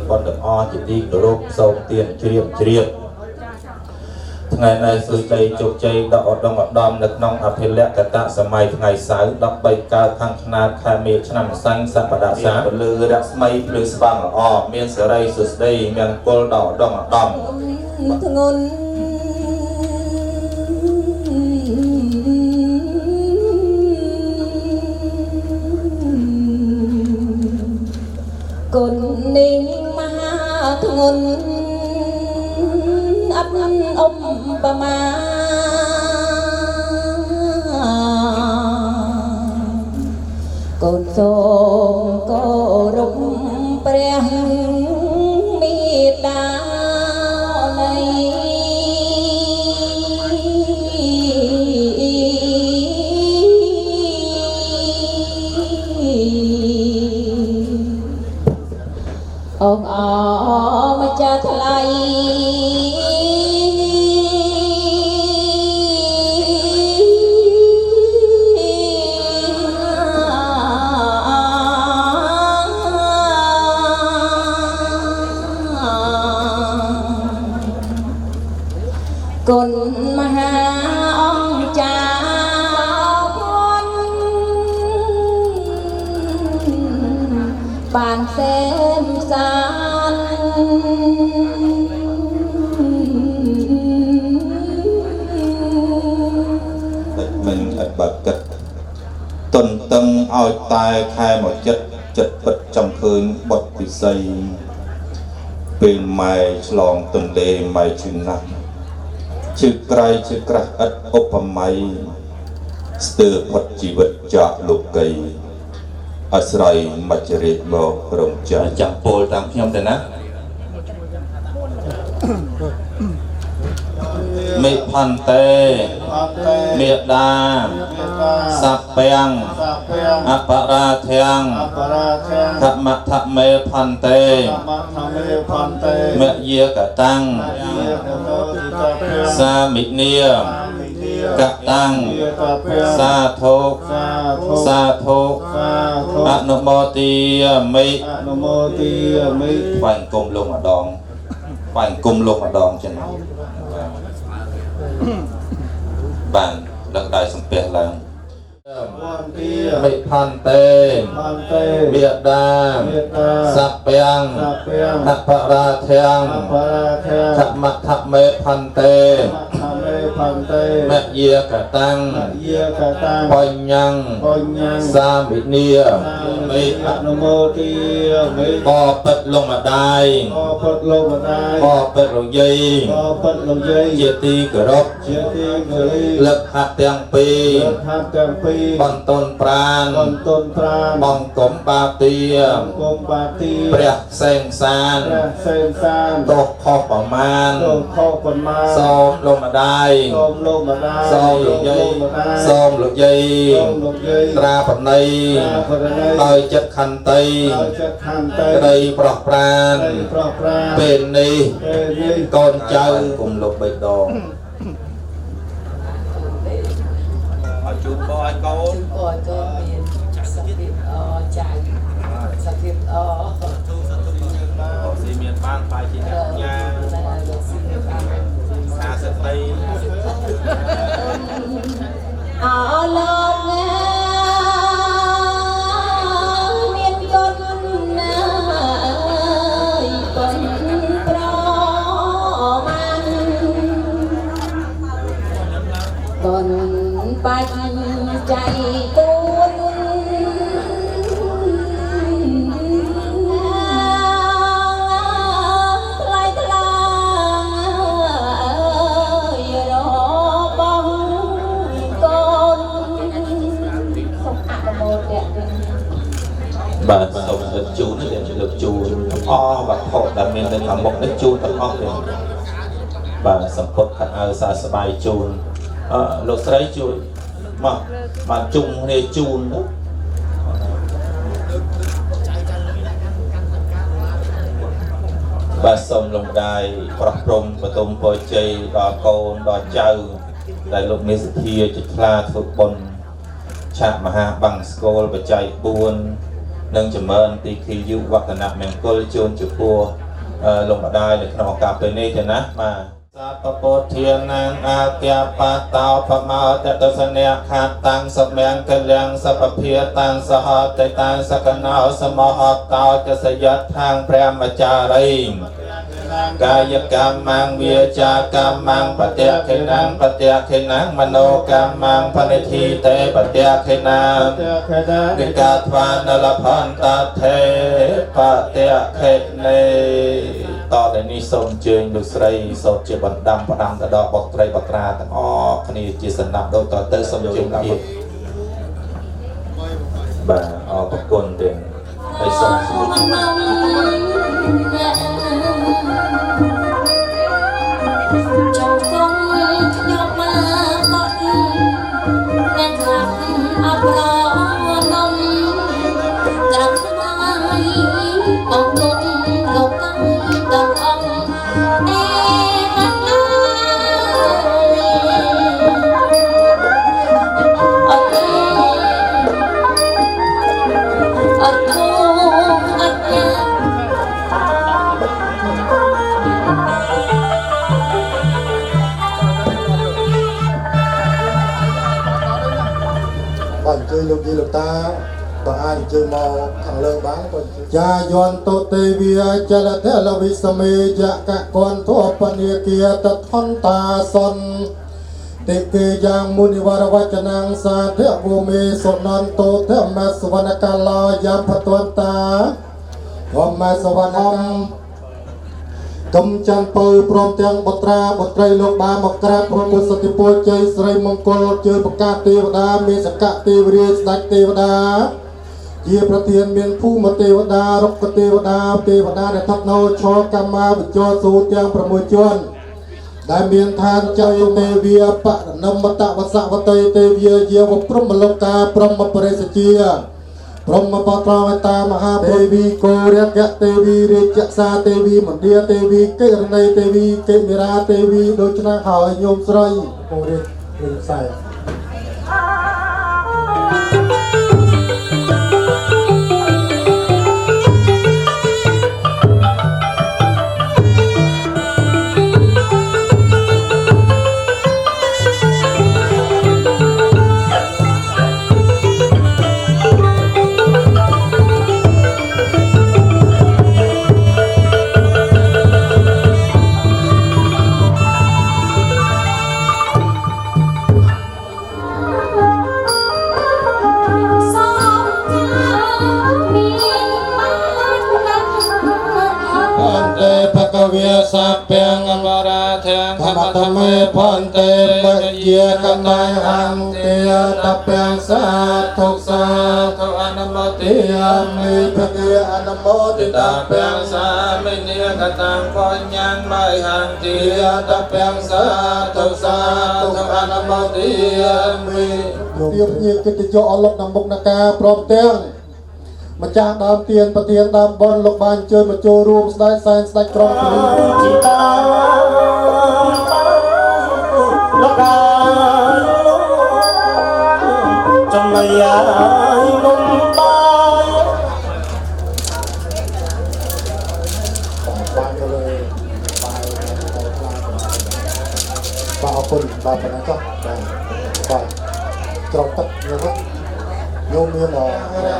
បុណ្យទាំងអស់ជាទីគោរពសូមទានជ្រាបជ្រាបថ្ងៃនេះសុជ័យជោគជ័យដល់ឧត្តមឧត្តមនៅក្នុងអភិលក្ខតសម័យថ្ងៃសៅរ៍13កើតខាងខ្នាតខែមេឆ្នាំស័ង្សបដសាពលឺរស្មីភ្លឺស្វាងល្អមានសិរីសុស្ដីមានគុលដល់ឧត្តមឧត្តម ធ្ងន់គុណនេះមហាធ្ងន់អត់អុំបមាកូនសូមគោរពព្រះមេត្តានៃអង្គអម្ចាស់ថ្លៃគុណមហាអង្គចាគុណបានសេមសាន តិចមិញឲ្យបើគិតទន្ទឹងឲ្យតែខែមកចិត្តចិត្តពិតចង់ឃើញបុតពិសីពេលម៉ែឆ្លងទន្លេម៉ែឈឺណាស់ឈឺក្រៃឈឺក្រាស់ឥតឧបមាស្ទើរផុតជីវិតចាកលោកីអាស្រ័យមច្ចរាជមករងចាំចាំពោលតាមខ្ញុំទៅណាមេផន្តេ អន្តេ មេដា មេតា សពាំង សពាំង អបរាធាំង អបរាធាំង ធម្មធមេផន្តេ ធម្មធមេផន្តេ មយាកតាំង យាកតោទិតាពាំង សាមិនី សាមិនី កតាំង យាកពាំង សាធុ សាធុ សាធុ សាធុ អនុមោទាមិ អនុមោទាមិ ថ្វាយអង្គមលោកម្ដងថ្វាយអង្គមលោកម្ដងចឹងបានលើកដៃសំពះឡើង វន្ទា មិផន្តេ ផន្តេ មេដា មេតា សពាំង សពាំង អបរាធាំង អបរាធាំង ធម្មធមេផន្តេ ធម្មមេផន្តេ មយាកតាំង យាកតាំង បញ្ញੰ បញ្ញੰ សាមិនីមិ អនុមោទាមិ បពិតលោកម្ដាយ អពុតលោកម្ដាយ បពិតរយាយ អពុតលោកយាយ ជាទីគោរព ជាទីគោរព លឹកហាត់ទាំងពីរ លើកហាត់ទាំងពីរ បន្ទន់ប្រាន បន្ទន់ប្រាន បង្គំបាទា គុំបាទី ព្រះផ្សេងសាន ព្រះសេនសាន ទោសខុសប្រមាណ ទោសខុសប៉ុន្មាន សូមលោកម្ដាយ សូមលោកម្ដាយ សូមលោកយាយ ម្ដាយ សូមលោកយាយ សូមលោកយាយ ត្រាបណី ត្រាបណី ដោយចិត្តខន្តី ដោយចិត្តខន្តី ក្តីប្រោះប្រាន ក្តីប្រោះប្រាន ពេលនេះ ពេលនេះ កូនចៅគុំលោកបីដងឲ្យជូនពរឲ្យកូន ជូនពរឲ្យកូនមានសុខភាពល្អចៅសុខភាពល្អ កស៊ីមានបានខ្លាយជាអ្នកញ៉ា លោកស៊ីមានបាន សាសតី អលោកណាមានគុណណាយគុណប្រមាណគុណបាច់ចៃគួនថ្លៃថ្លារបស់កូនសូមអនុមោទនា បាទសូមលើកជូននេះលើកជូនទាំងអស់វត្ថុដែលមាននៅខាងមុខនេះជូនទាំងអស់ទេបាទសម្ពុតខោអាវសាស្បាយជូនអឺលោកស្រីជួយមកបាទជុំគ្នាជូនទៅបាទសូមលោកម្ដាយប្រោះព្រំបតុមពរជ័យដល់កូនដល់ចៅដែលលោកមានសទ្ធាចិត្តថ្លាធ្វើបុណ្យឆាកមហាបង្សកលបច្ច័យ4 និងចម្រើនទីឃីយុវឌ្ឍនមង្គលជូនចំពោះលោកម្ដាយនៅក្នុងឱកាសពេលនេះទេណាបាទសពពុទ្ធានាងអាគាបតោភមោតតសនៈខាតាំងសមំកលៀងសពភាតាំងសហតិតាំងសកណោសមហតោចសយថាងព្រះមចារីកាយកម្មងវាចាកម្មងបតិខិណងបតិខិណងមโนកម្មងបនិធិតេបតិខិណានិកាថ្វានលផន្តថេបតិខិនេតទៅនេះសូមអញ្ជើញលោកស្រីសូត្រជាបណ្ដាំផ្ដាំទៅដល់បុត្រីបុត្រាទាំងអស់គ្នាជាសំណាក់ដូចតទៅសូមជម្រាបបាទអរគុណទាំងហើយសូមចង់គង់ខ្ញុំមកបត់អ្នកខ្លាប់អត់ប្រនំក្រាបស្វាយបងគុំលោកកាយដល់អង្គទេវតាអត់អត់ធូអត់យ៉ាបាទអញ្ជើញលោកយាយលោកតាបើអាចអញ្ជើញមកខាងលើបានក៏ចាយន្តទេវីចលធលវិសមេយកកន្ធពនិគាតថន្តាសនតិគេយ៉ាងមុនិវរវចនាងសាធវមេសុនន្តោធម្មសវនកាលាយាមភតន្តាធម្មសវនកំច័ន្ទពៅព្រមទាំងបុត្រាបុត្រីលោកបានមកក្រាបព្រះពុទ្ធសតិពលជ័យស្រីមង្គលជើប្រកាសទេវតាមេសកទេវរាជស្ដេចទេវតាជាប្រធានមានភូមិទេវតារុក្ខទេវតាទេវតាដែលស្ថិតនៅឆកម្មាវិជ្ជសូទាំង6ជាន់ដែលមានឋានចៃទេវីបរណមតវសវតីទេវីយាវព្រហ្មលោកាព្រហ្មបរិសជាព្រហ្មបត្រវតាមហាទេវីគោរកទេវីរាជសាទេវីមន្ទាទេវីកិរណីទេវីកិមិរាទេវីដូច្នេះហើយញោមស្រីពងរាជលេងខ្សែ វាសាពាំងអមរាធាងខមតមេផន្តេបជាកណៃអន្តិតពាំងសាធុសាធុអនុមតិមិភគាអនុមោទិតាពាំងសាមិនិកតាំងបញ្ញងមហន្តិតពាំងសាធុសាធុអនុមោទិមិ ទៀបញាកិត្តិយសអស់លោកនមុខនការព្រមទាំងម្ចាស់ដើមទានប្រធានដើមបុណ្យលោកបានអញ្ជើញមកចូលរួមស្ដេចសែនស្ដេចក្រុងពលីជីតាលោកកាចំណៃនំបាយបានទៅលើបាយបាទអរគុណបាទប៉ុណ្ណឹងចុះបាទបាទក្រោកទឹកញោមញោមមាន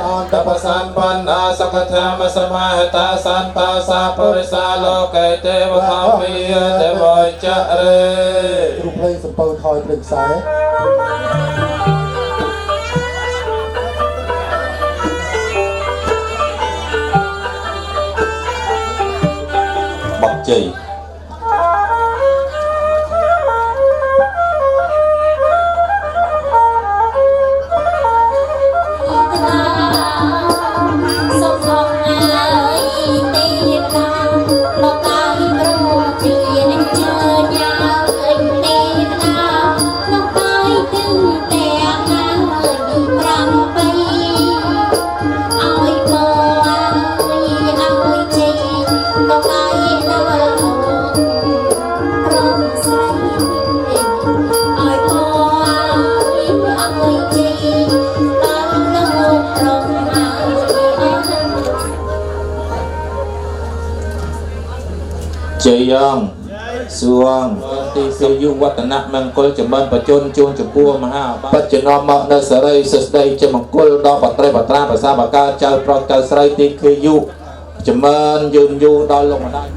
អន្តបសម្បណ្ណាសកធម្មសមាហតាសន្តាសាបរិសាលោកេទេវខមិទេវចរេគ្រូភ្លេងសំពៅថយភ្លេងខ្សែបកជ័យ Hãy subscribe ជ័យងសួងទីសិយុវឌ្ឍនៈមង្គលចម្រើនបជនជួនចំពោះមហាបច្ចនាំមកនៅសរីសស្ដីជាមង្គលដល់បត្រីបត្រាប្រសាបកាចៅប្រុសចៅស្រីទីខេយុចម្រើនយឺនយូរដល់លោកម្ដាយ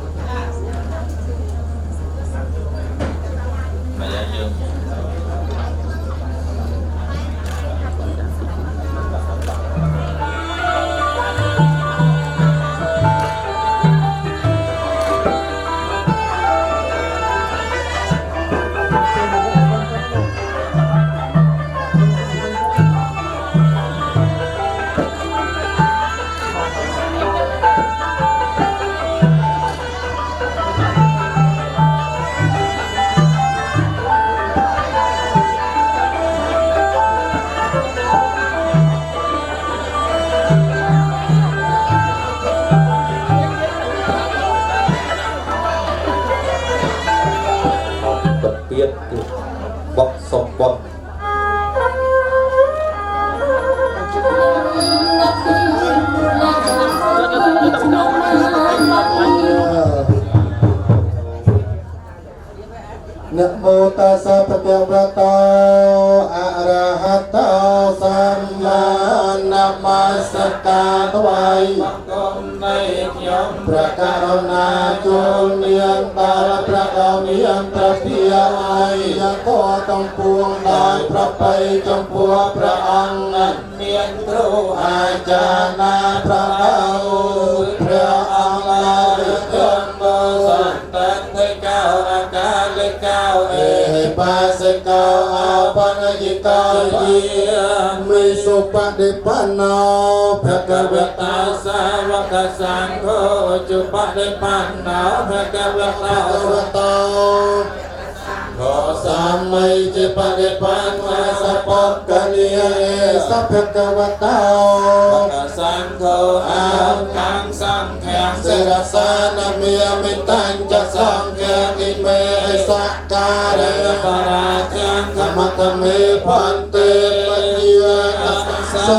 นะโมตัสสะภะคะวะโตอะระหะโตสัมมานะมัสการถวายพระกรุณาจงเนียนตาพระกเนียนพระเพียไอยะโตต้องปวงได้พระไปจงปัวพระอังเนียนครูอาจารย์นาพระเอาพระอังลาเดินโมสันตันเทเก้าอากาเลเก้าเอปาสเก้าอาปนยิกาเยมิสุปฏิปันโนภะคะวะตาสาวกสังโฆจุปฏิปันโนภะคะวะโตขอสามัยจิปฏิปันโนสัพพะเนียสัพพะวะโตสังโฆอาคังสังแขงเสรสานามีมิตัญจะสังแขงอิเมสักการะปราทังธรรมตเมพันเตปะเยสา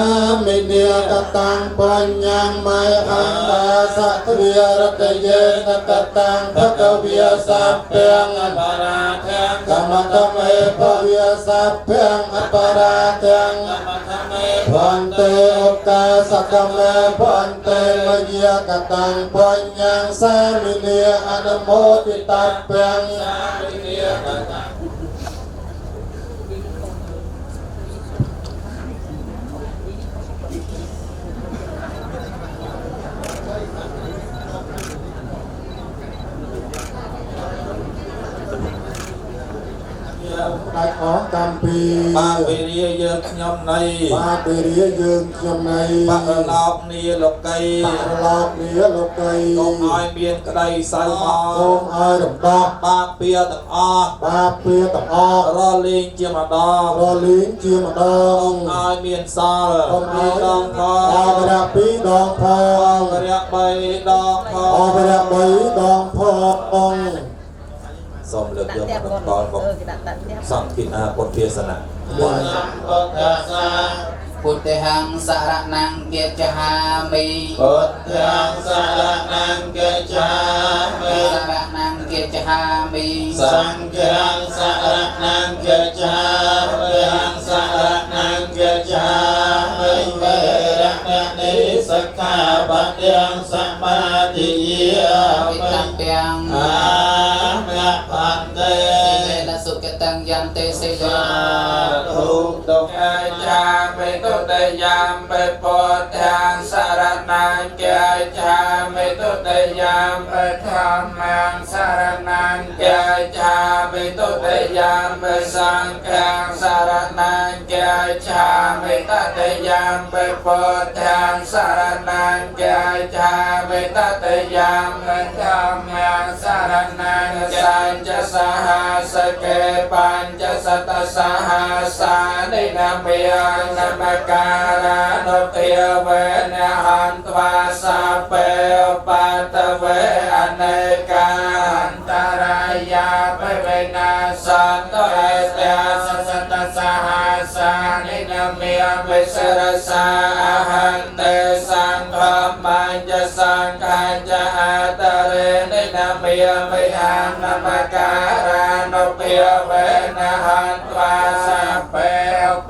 มิเนียกตังปัญญังไมอังบาสัทเวียรตเยนกตังภะคะเวียสัพเพงอปราทังธรรมตเมภเวียสัพเพงอปราทังธรรมตเมพันเตโอกาสกเมพันเตมเยกตังปัญญังสามิเนียอนุโมทิตัพเพงสามิเนียกตังได้ของกัมพี บาเวรีเยือกยมใน บาเวรีเยือกยมใน บาลอกเนียลกไก บาลอกเนียลกไก กงอายเมียนกระไดใส่ม กงอายดำดอก บาเปียตังอ บาเปียตังอ รอลิงเจียมาดอง รอลิงเจียมาดอง อายเมียนซาล กงอาย ดองทอง อากระปีดองทอง กระใบดองทอง อกระใบดองทอง ส้มเลือกเยอะมาตอนบอกสั่งกินอาปดเปียสนะ พุทธังสรณังเกจหามิ พุทธังสรณังเกจหามิ สรณังเกจหามิ สังฆังสรณังเกจหามิสรณังเกจหามิเวระมณีสักขาปัญญังสมาธิยา มิตังเปียง อามะพันเต สุกตังยันเตเสย าทุกตก อาจามิตุตยามไปปุทธังสรณังเกจามิตุตยามไปธัมมังสรณังเกจามิตุตยามไปสังฆังสรณังเกจามิตตยามไปปุทธังสรณังเกจามิตตยามไปธัมมังสรณังสัญจสหัสเกปัญจสัตสหัสานินาเมียนามการานุเทเวนะหันตวาสาเปปัตเวอเนกันตรายาปเวนาสันตุเอเตสัตสหัสานินาเมียวิสรสาหันเตสังฆมัญจสังฆาจอาตเรนิ นามิมิหังนามการานุเปียเวนะหันตวาสัพเพ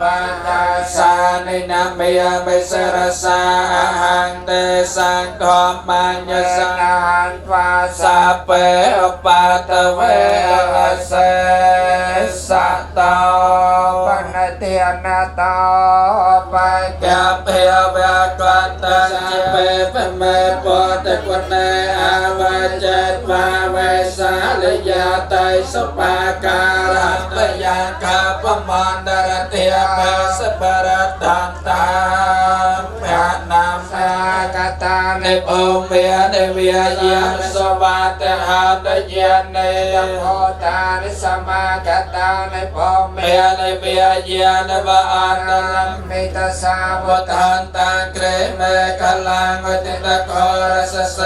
ปะทาสานินามิมิสรสาหังเตสังธรรมัญญสังหันตวาสัพเพปะทเวเสสะตา ปนเตียนาตาปะ กะเพวะกันตังเปปะเมปะตะกุเนอาวาเจตวาเวสาลยาไตสปาการัตยาคาปมันดรเตียปะสปรตันตาพระนาม สากตา ในภูมิในเวียยานสวัสดิหาตเยนใน โพธานิสมากตาในภูมิ เมียในเวียยานวะอานัน มิตสา วุทันตังเกรเมฆลังติตะโครสเส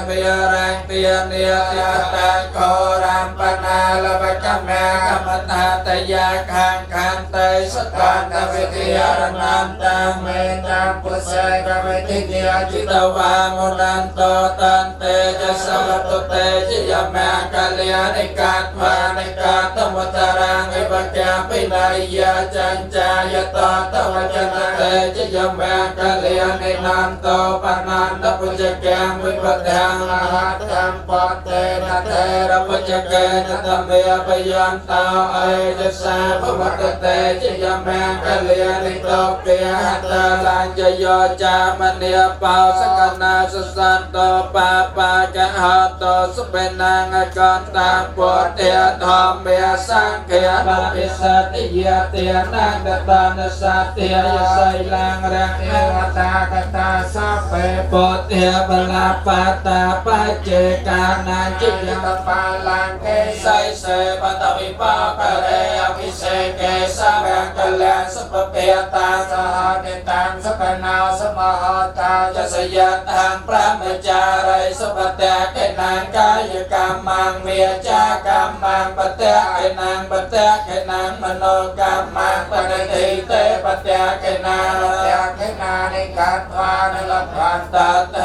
เวียรังเตียเนียติตังโครัมปนาลบกะเมกมตาตยาคังคันเตสตันตวิทยารนันตัง เมตังปุเสกเวทิเนีย จิตวามุนันโตตันเตจะสวัตุเตจะยมะกัลยาณิกาทวานิกาตมุตรังอิปะกะปินายาจันจายตาตวจนะเตจะยมะกัลยาณินันโตปนันตปุจเกมวิปทัง มหาธัมปเตนะเท ระปุจเกนะธรรมปยันตาเอจะสาภวัตเตจะยมะกัลยาณิโตเปียหัตลังจะโยจามเนียปาสกนาสสันโตปาปากะหะโตสุเปนังกันตาปวดเตธรรมเมสังเขปปิสัติยเตนังตตานสัตยยไสลังรัง เทวตากตาสัพเพ ปวดเทบลาปาตาปะเจกานันจิ ย ต ตปาลังเก ไสเสปตวิปากะเรอภิเศกสะมังกลาสุปเปตา สหเนตังสปนาสมหตา จะสยทางพระมจาริสุปเตเกนังกายกรรมังเมียจากรรมังปเตเกนังปเตเกนังมโนกรรมังปณิทิเตปเตเกนัง เตเกนานิกัตวานลพัน ตเต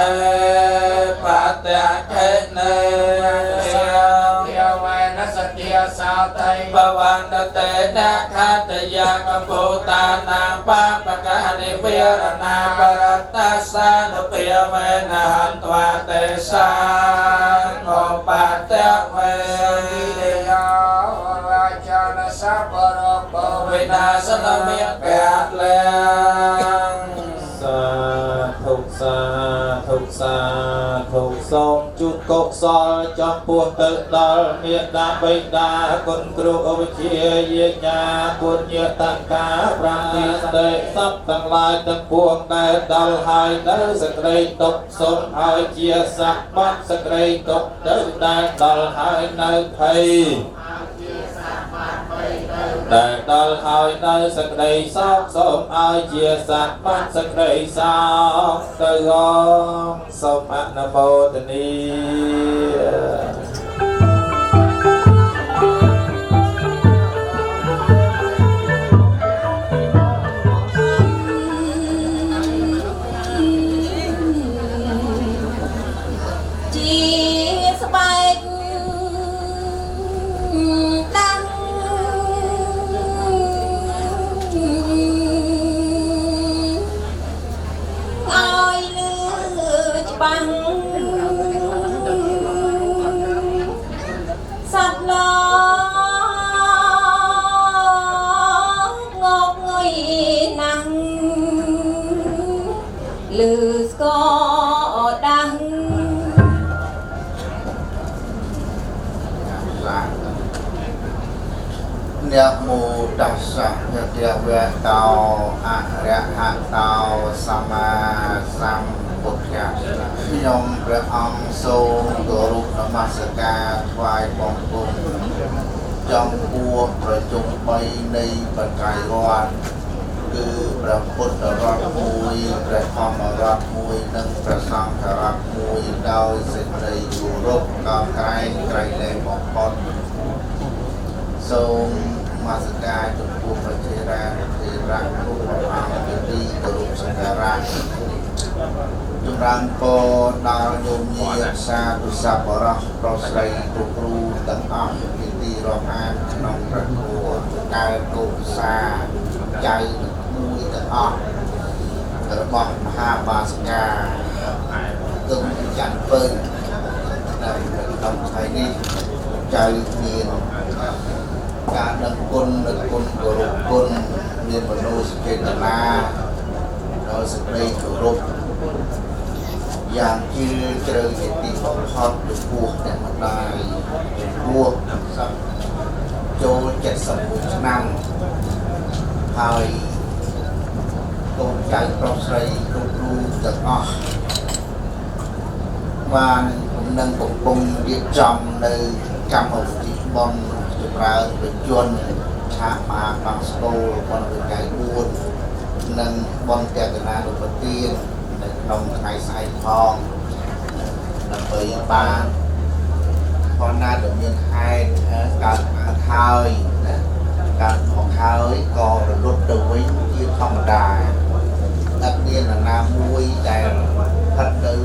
ปเตเกเน เทวนัสเตียสาไต ปวันเตนะคตยากภูตานังปะปะกะนิเวรนาปรัตตาสานุเปียเวนะหันตวาเตสังโอปะเตเว เยาวาจานสัพพโรโก วินาศนเมียแปดแล สาธุสาธุสาธุសូមជូនកុសលចំពោះទៅដល់មេដាបិតាគុណគ្រូអវិជ្ជាយាញ្ញាគុណញាតកាប្រាំទីស្ដេចសពទាំងឡាយទាំងពួងដែលដល់ហើយនៅសេចក្តីទុក្ខសូមឲ្យជាសះបាត់សេចក្តីទុក្ខទៅដែលដល់ហើយនៅភ័យដែលដល់ហើយនៅសេចក្តីសោកសូមឲ្យជាសះបាត់សេចក្តីសោកទៅអងសូមអនុមោទនា ជាស្បែកដាំឲ្យលឺច្បាស់សត្វលោកងក់ងុយណាស់លឺស្គរដាំ นะโมตัสสะภะคะวะโตอะระหะโตสัมมาสัมพุทธัสสะខ្ញុំព្រះអង្គសូមគោរពនមស្ការថ្វាយបង្គំចំពោះប្រជុំ3នៃបត្រៃរតន៍គឺព្រះពុទ្ធរតន៍មួយព្រះធម្មរតន៍មួយនិងព្រះសង្ឃរតន៍មួយដោយសេចក្តីគោរពកោតក្រែងក្រៃលែងបំផុតសូមនមស្ការចំពោះព្រះថេរានុថេរៈគ្រប់ព្រះអង្គជាទីគោរពសក្ការៈ ចម្រើនពរដល់ញោមញាតិសាធុសាបរោះប្រុសស្រីគ្រូទាំងអស់ជាទីរាប់អានក្នុងព្រះធម៌កើតកោពិសាចៅនិងក្មួយទាំងអស់របស់មហាបាសិកាទុំច័ន្ទពៅនៅក្នុងថ្ងៃនេះចៅមានការដឹងគុណនិងគុណគោរពគុណមានមនោសចេតនាដោយសេចក្តីគោរពយ៉ាងជ្រាលជ្រៅជាទីបំផុតចំពោះអ្នកម្ដាយចំពោះចូល71ឆ្នាំហើយកូនចៅប្រុសស្រីគ្រប់រូបទាំងអស់បាននឹងកំពុងរៀបចំនៅកម្មវិធីបុណ្យចម្រើនប្រជជនឆាកមហាបាំងស្គលបុណ្យវិក័យ4និងបុណ្យតេកណានុប្រទាននៅក្នុងថ្ងៃស្អែកផងដើម្បីបានផងណាដែលមានហេតុកើតមកហើយណាកើតមកហើយក៏រលត់ទៅវិញជាធម្មតាតែមាននរណាមួយដែលស្ថិតនៅ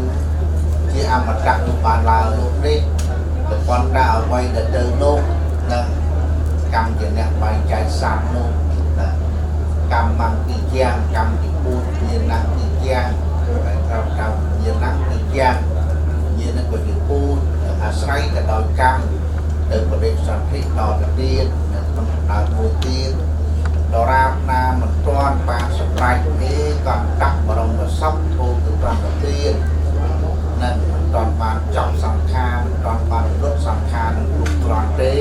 ជាអមតៈនោះបានឡើយលោកនេះប៉ុន្តែអ្វីដែលទៅនោះនឹងកម្មជាអ្នកបែងចែកសត្វនោះណាកម្មមង្គិជាងកម្មទី4ជាណាទីជាងតែត្រូវកម្មជាណាទីជាងជានឹងក៏ជាពូជអាស្រ័យទៅដោយកម្មទៅបដិសន្ធិដល់ទៅទៀតនៅក្នុងដំណើរមួយទៀតដរាបណាមិនទាន់បានសម្រេចទេក៏ដាក់បរមសុខធូរទៅត្រង់ទៅទៀតនឹងមិនទាន់បានចប់សង្ខារមិនទាន់បានរលត់សង្ខារនឹងគ្រប់គ្រាន់ទេ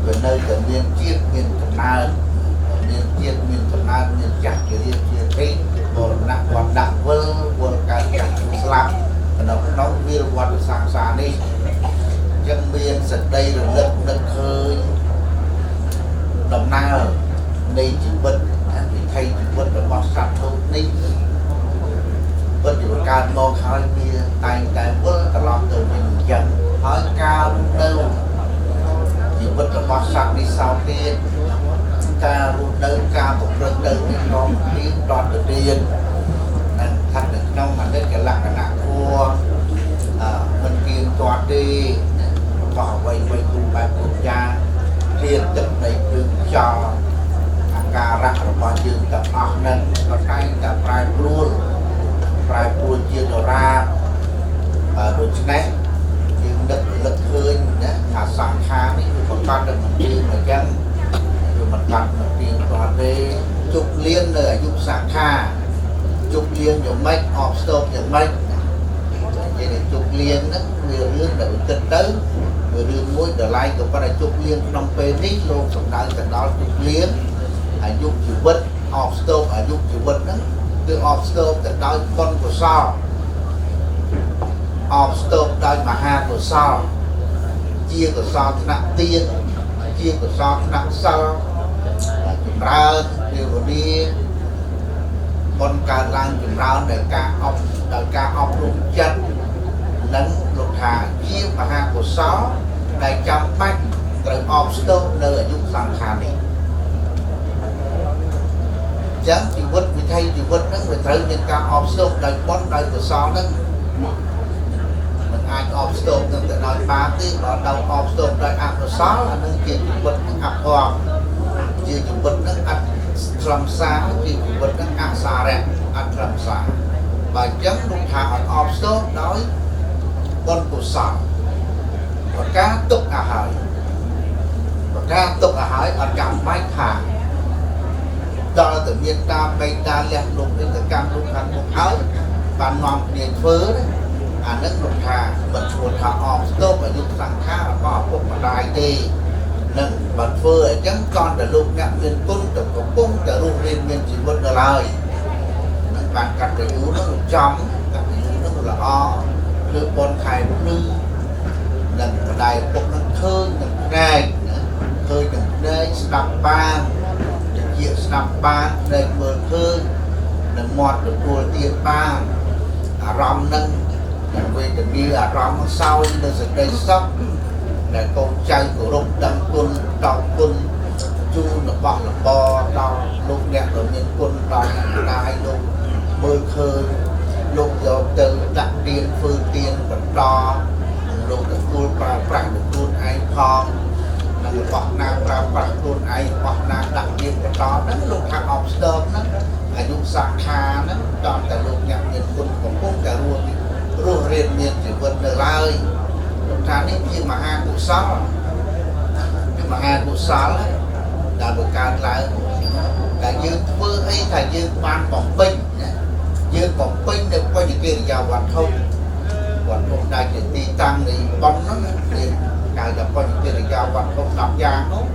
វានៅតែមានជាតិមានកំណើតមានជាតិមានកំណើតមានចាស់ជារៀបជាទីបរណៈវត្តដាក់វិលវល់កើតចាស់ស្លាប់នៅក្នុងវាលវត្តសង្សារនេះยังមានសក្តីរលឹកនឹកឃើញដំណើរនៃជីវិតវិថីជីវិតរបស់សត្វលោកនេះពិតជាកើតមកហើយវាតែងតែវិលត្រឡប់ទៅវិញអញ្ចឹងហើយការនៅជីវិតរបស់សត្វនេះសោតទៀតការរស់នៅការប្រព្រឹត្តទៅនេះក្នុងទីដល់ទៅទៀតនឹងស្ថិតនៅក្នុងអនិច្ចលក្ខណៈគួរមិនទៀងទាត់ទេរបស់អ្វីៗគ្រូបែបគ្រប់យ៉ាងធាតុទឹកដីភ្លើងខ្យល់អាការៈរបស់យើងទាំងអស់នឹងក៏តែងតែប្រែប្រួលជាដរាបដូច្នេះយើងនឹករលឹកឃើញណាថាសង្ខារនេះគឺប្រកបដោយមិនទៀងអញ្ចឹងវាមិនកាត់មិនទៀងទាត់ទេជប់លៀននៅអាយុសង្ខារជប់លៀនយ៉ាងម៉េចអបស្ទប់យ៉ាងម៉េចនិយាយថាជប់លៀនហ្នឹងវារឿងដែលគិតទៅវារឿងមួយដល់ឡែកក៏ប៉ុន្តែជប់លៀនក្នុងពេលនេះលោកសំដៅទៅដល់ជប់លៀនអាយុជីវិតអបស្ទប់អាយុជីវិតហ្នឹងគឺអបស្ទប់ទៅដោយបុណ្យកុសលអបស្ទប់ដោយមហាកុសលជាកុសលថ្នាក់ទានជាកុសលថ្នាក់សិលចម្រើនភាវនាបុណ្យកើតឡើងចម្រើនដោយការអប់រំចិត្តនិងលោកថាជាមហាកុសលដែលចាំបាច់ត្រូវអបស្ទប់នៅអាយុសង្ខារនេះចឹងជីវិតវិថីជីវិតហ្នឹងវាត្រូវមានការអបស្ទប់ដោយបុណ្យដោយកុសលហ្នឹងមិនអាចអបស្ទប់នឹងទៅដោយបាបទេបើដល់អបស្ទប់ដោយអកុសលអានឹងជាជីវិតនឹងអភ័ព្វជាជីវិតនឹងអត់ខ្លឹមសារជាជីវិតនឹងអសារៈអត់ខ្លឹមសារបើអញ្ចឹងលោកថាអត់អបស្ទប់ដោយបុណ្យកុសលប្រការទុកឲ្យហើយប្រការទុកឲ្យហើយអត់ចាំបាច់ថាដល់ទៅមានតាមបេតាលះលោកនេះទៅកម្មលោកខាងមុខហើយបាននាំគ្នាធ្វើណាអានឹងលោកថាមិនឈ្មោះថាអបស្ទប់អាយុសង្ខាររបស់ឪពុកម្ដាយទេនឹងបើធ្វើអញ្ចឹងកនតែលោកអ្នកមានគុណទៅកំពុងតែរស់រានមានជីវិតដល់ហើយនឹងបានកតញ្ញូនឹងចំកតញ្ញូនឹងល្អគឺបុណ្យខែភ្លឺនឹងម្ដាយឪពុកនឹងឃើញនឹងភ្នែកណាឃើញនឹងភ្នែកស្ដាប់បានជាស្ដាប់បានដែលមើលឃើញនឹងមាត់ទទួលទានបានអារម្មណ៍នឹងវេទនាអារម្មណ៍សោយនៅសេចក្តីសុខដែលកូនចៅគោរពដឹងគុណតបគុណជូនរបស់របរដល់លោកអ្នកដែលមានគុណដល់អ្នកម្ដាយលោកមើលឃើញលោកយកទៅ ស្ទប់ហ្នឹងអាយុសង្ខារហ្នឹងដល់តែលោកអ្នកមានគុណកំពុងតែរស់រស់រៀនមានជីវិតនៅឡើយលោកថានេះជាមហាកុសលជាមហាកុសលដែលបង្កើតឡើងតែយើងធ្វើអីថាយើងបានបំពេញណាយើងបំពេញនៅបញ្ញកិរិយាវត្ថុវត្ថុដែលជាទីតាំងនៃបុណ្យហ្នឹងគេហៅថាបញ្ញកិរិយាវត្ថុ10យ៉ាងនោះ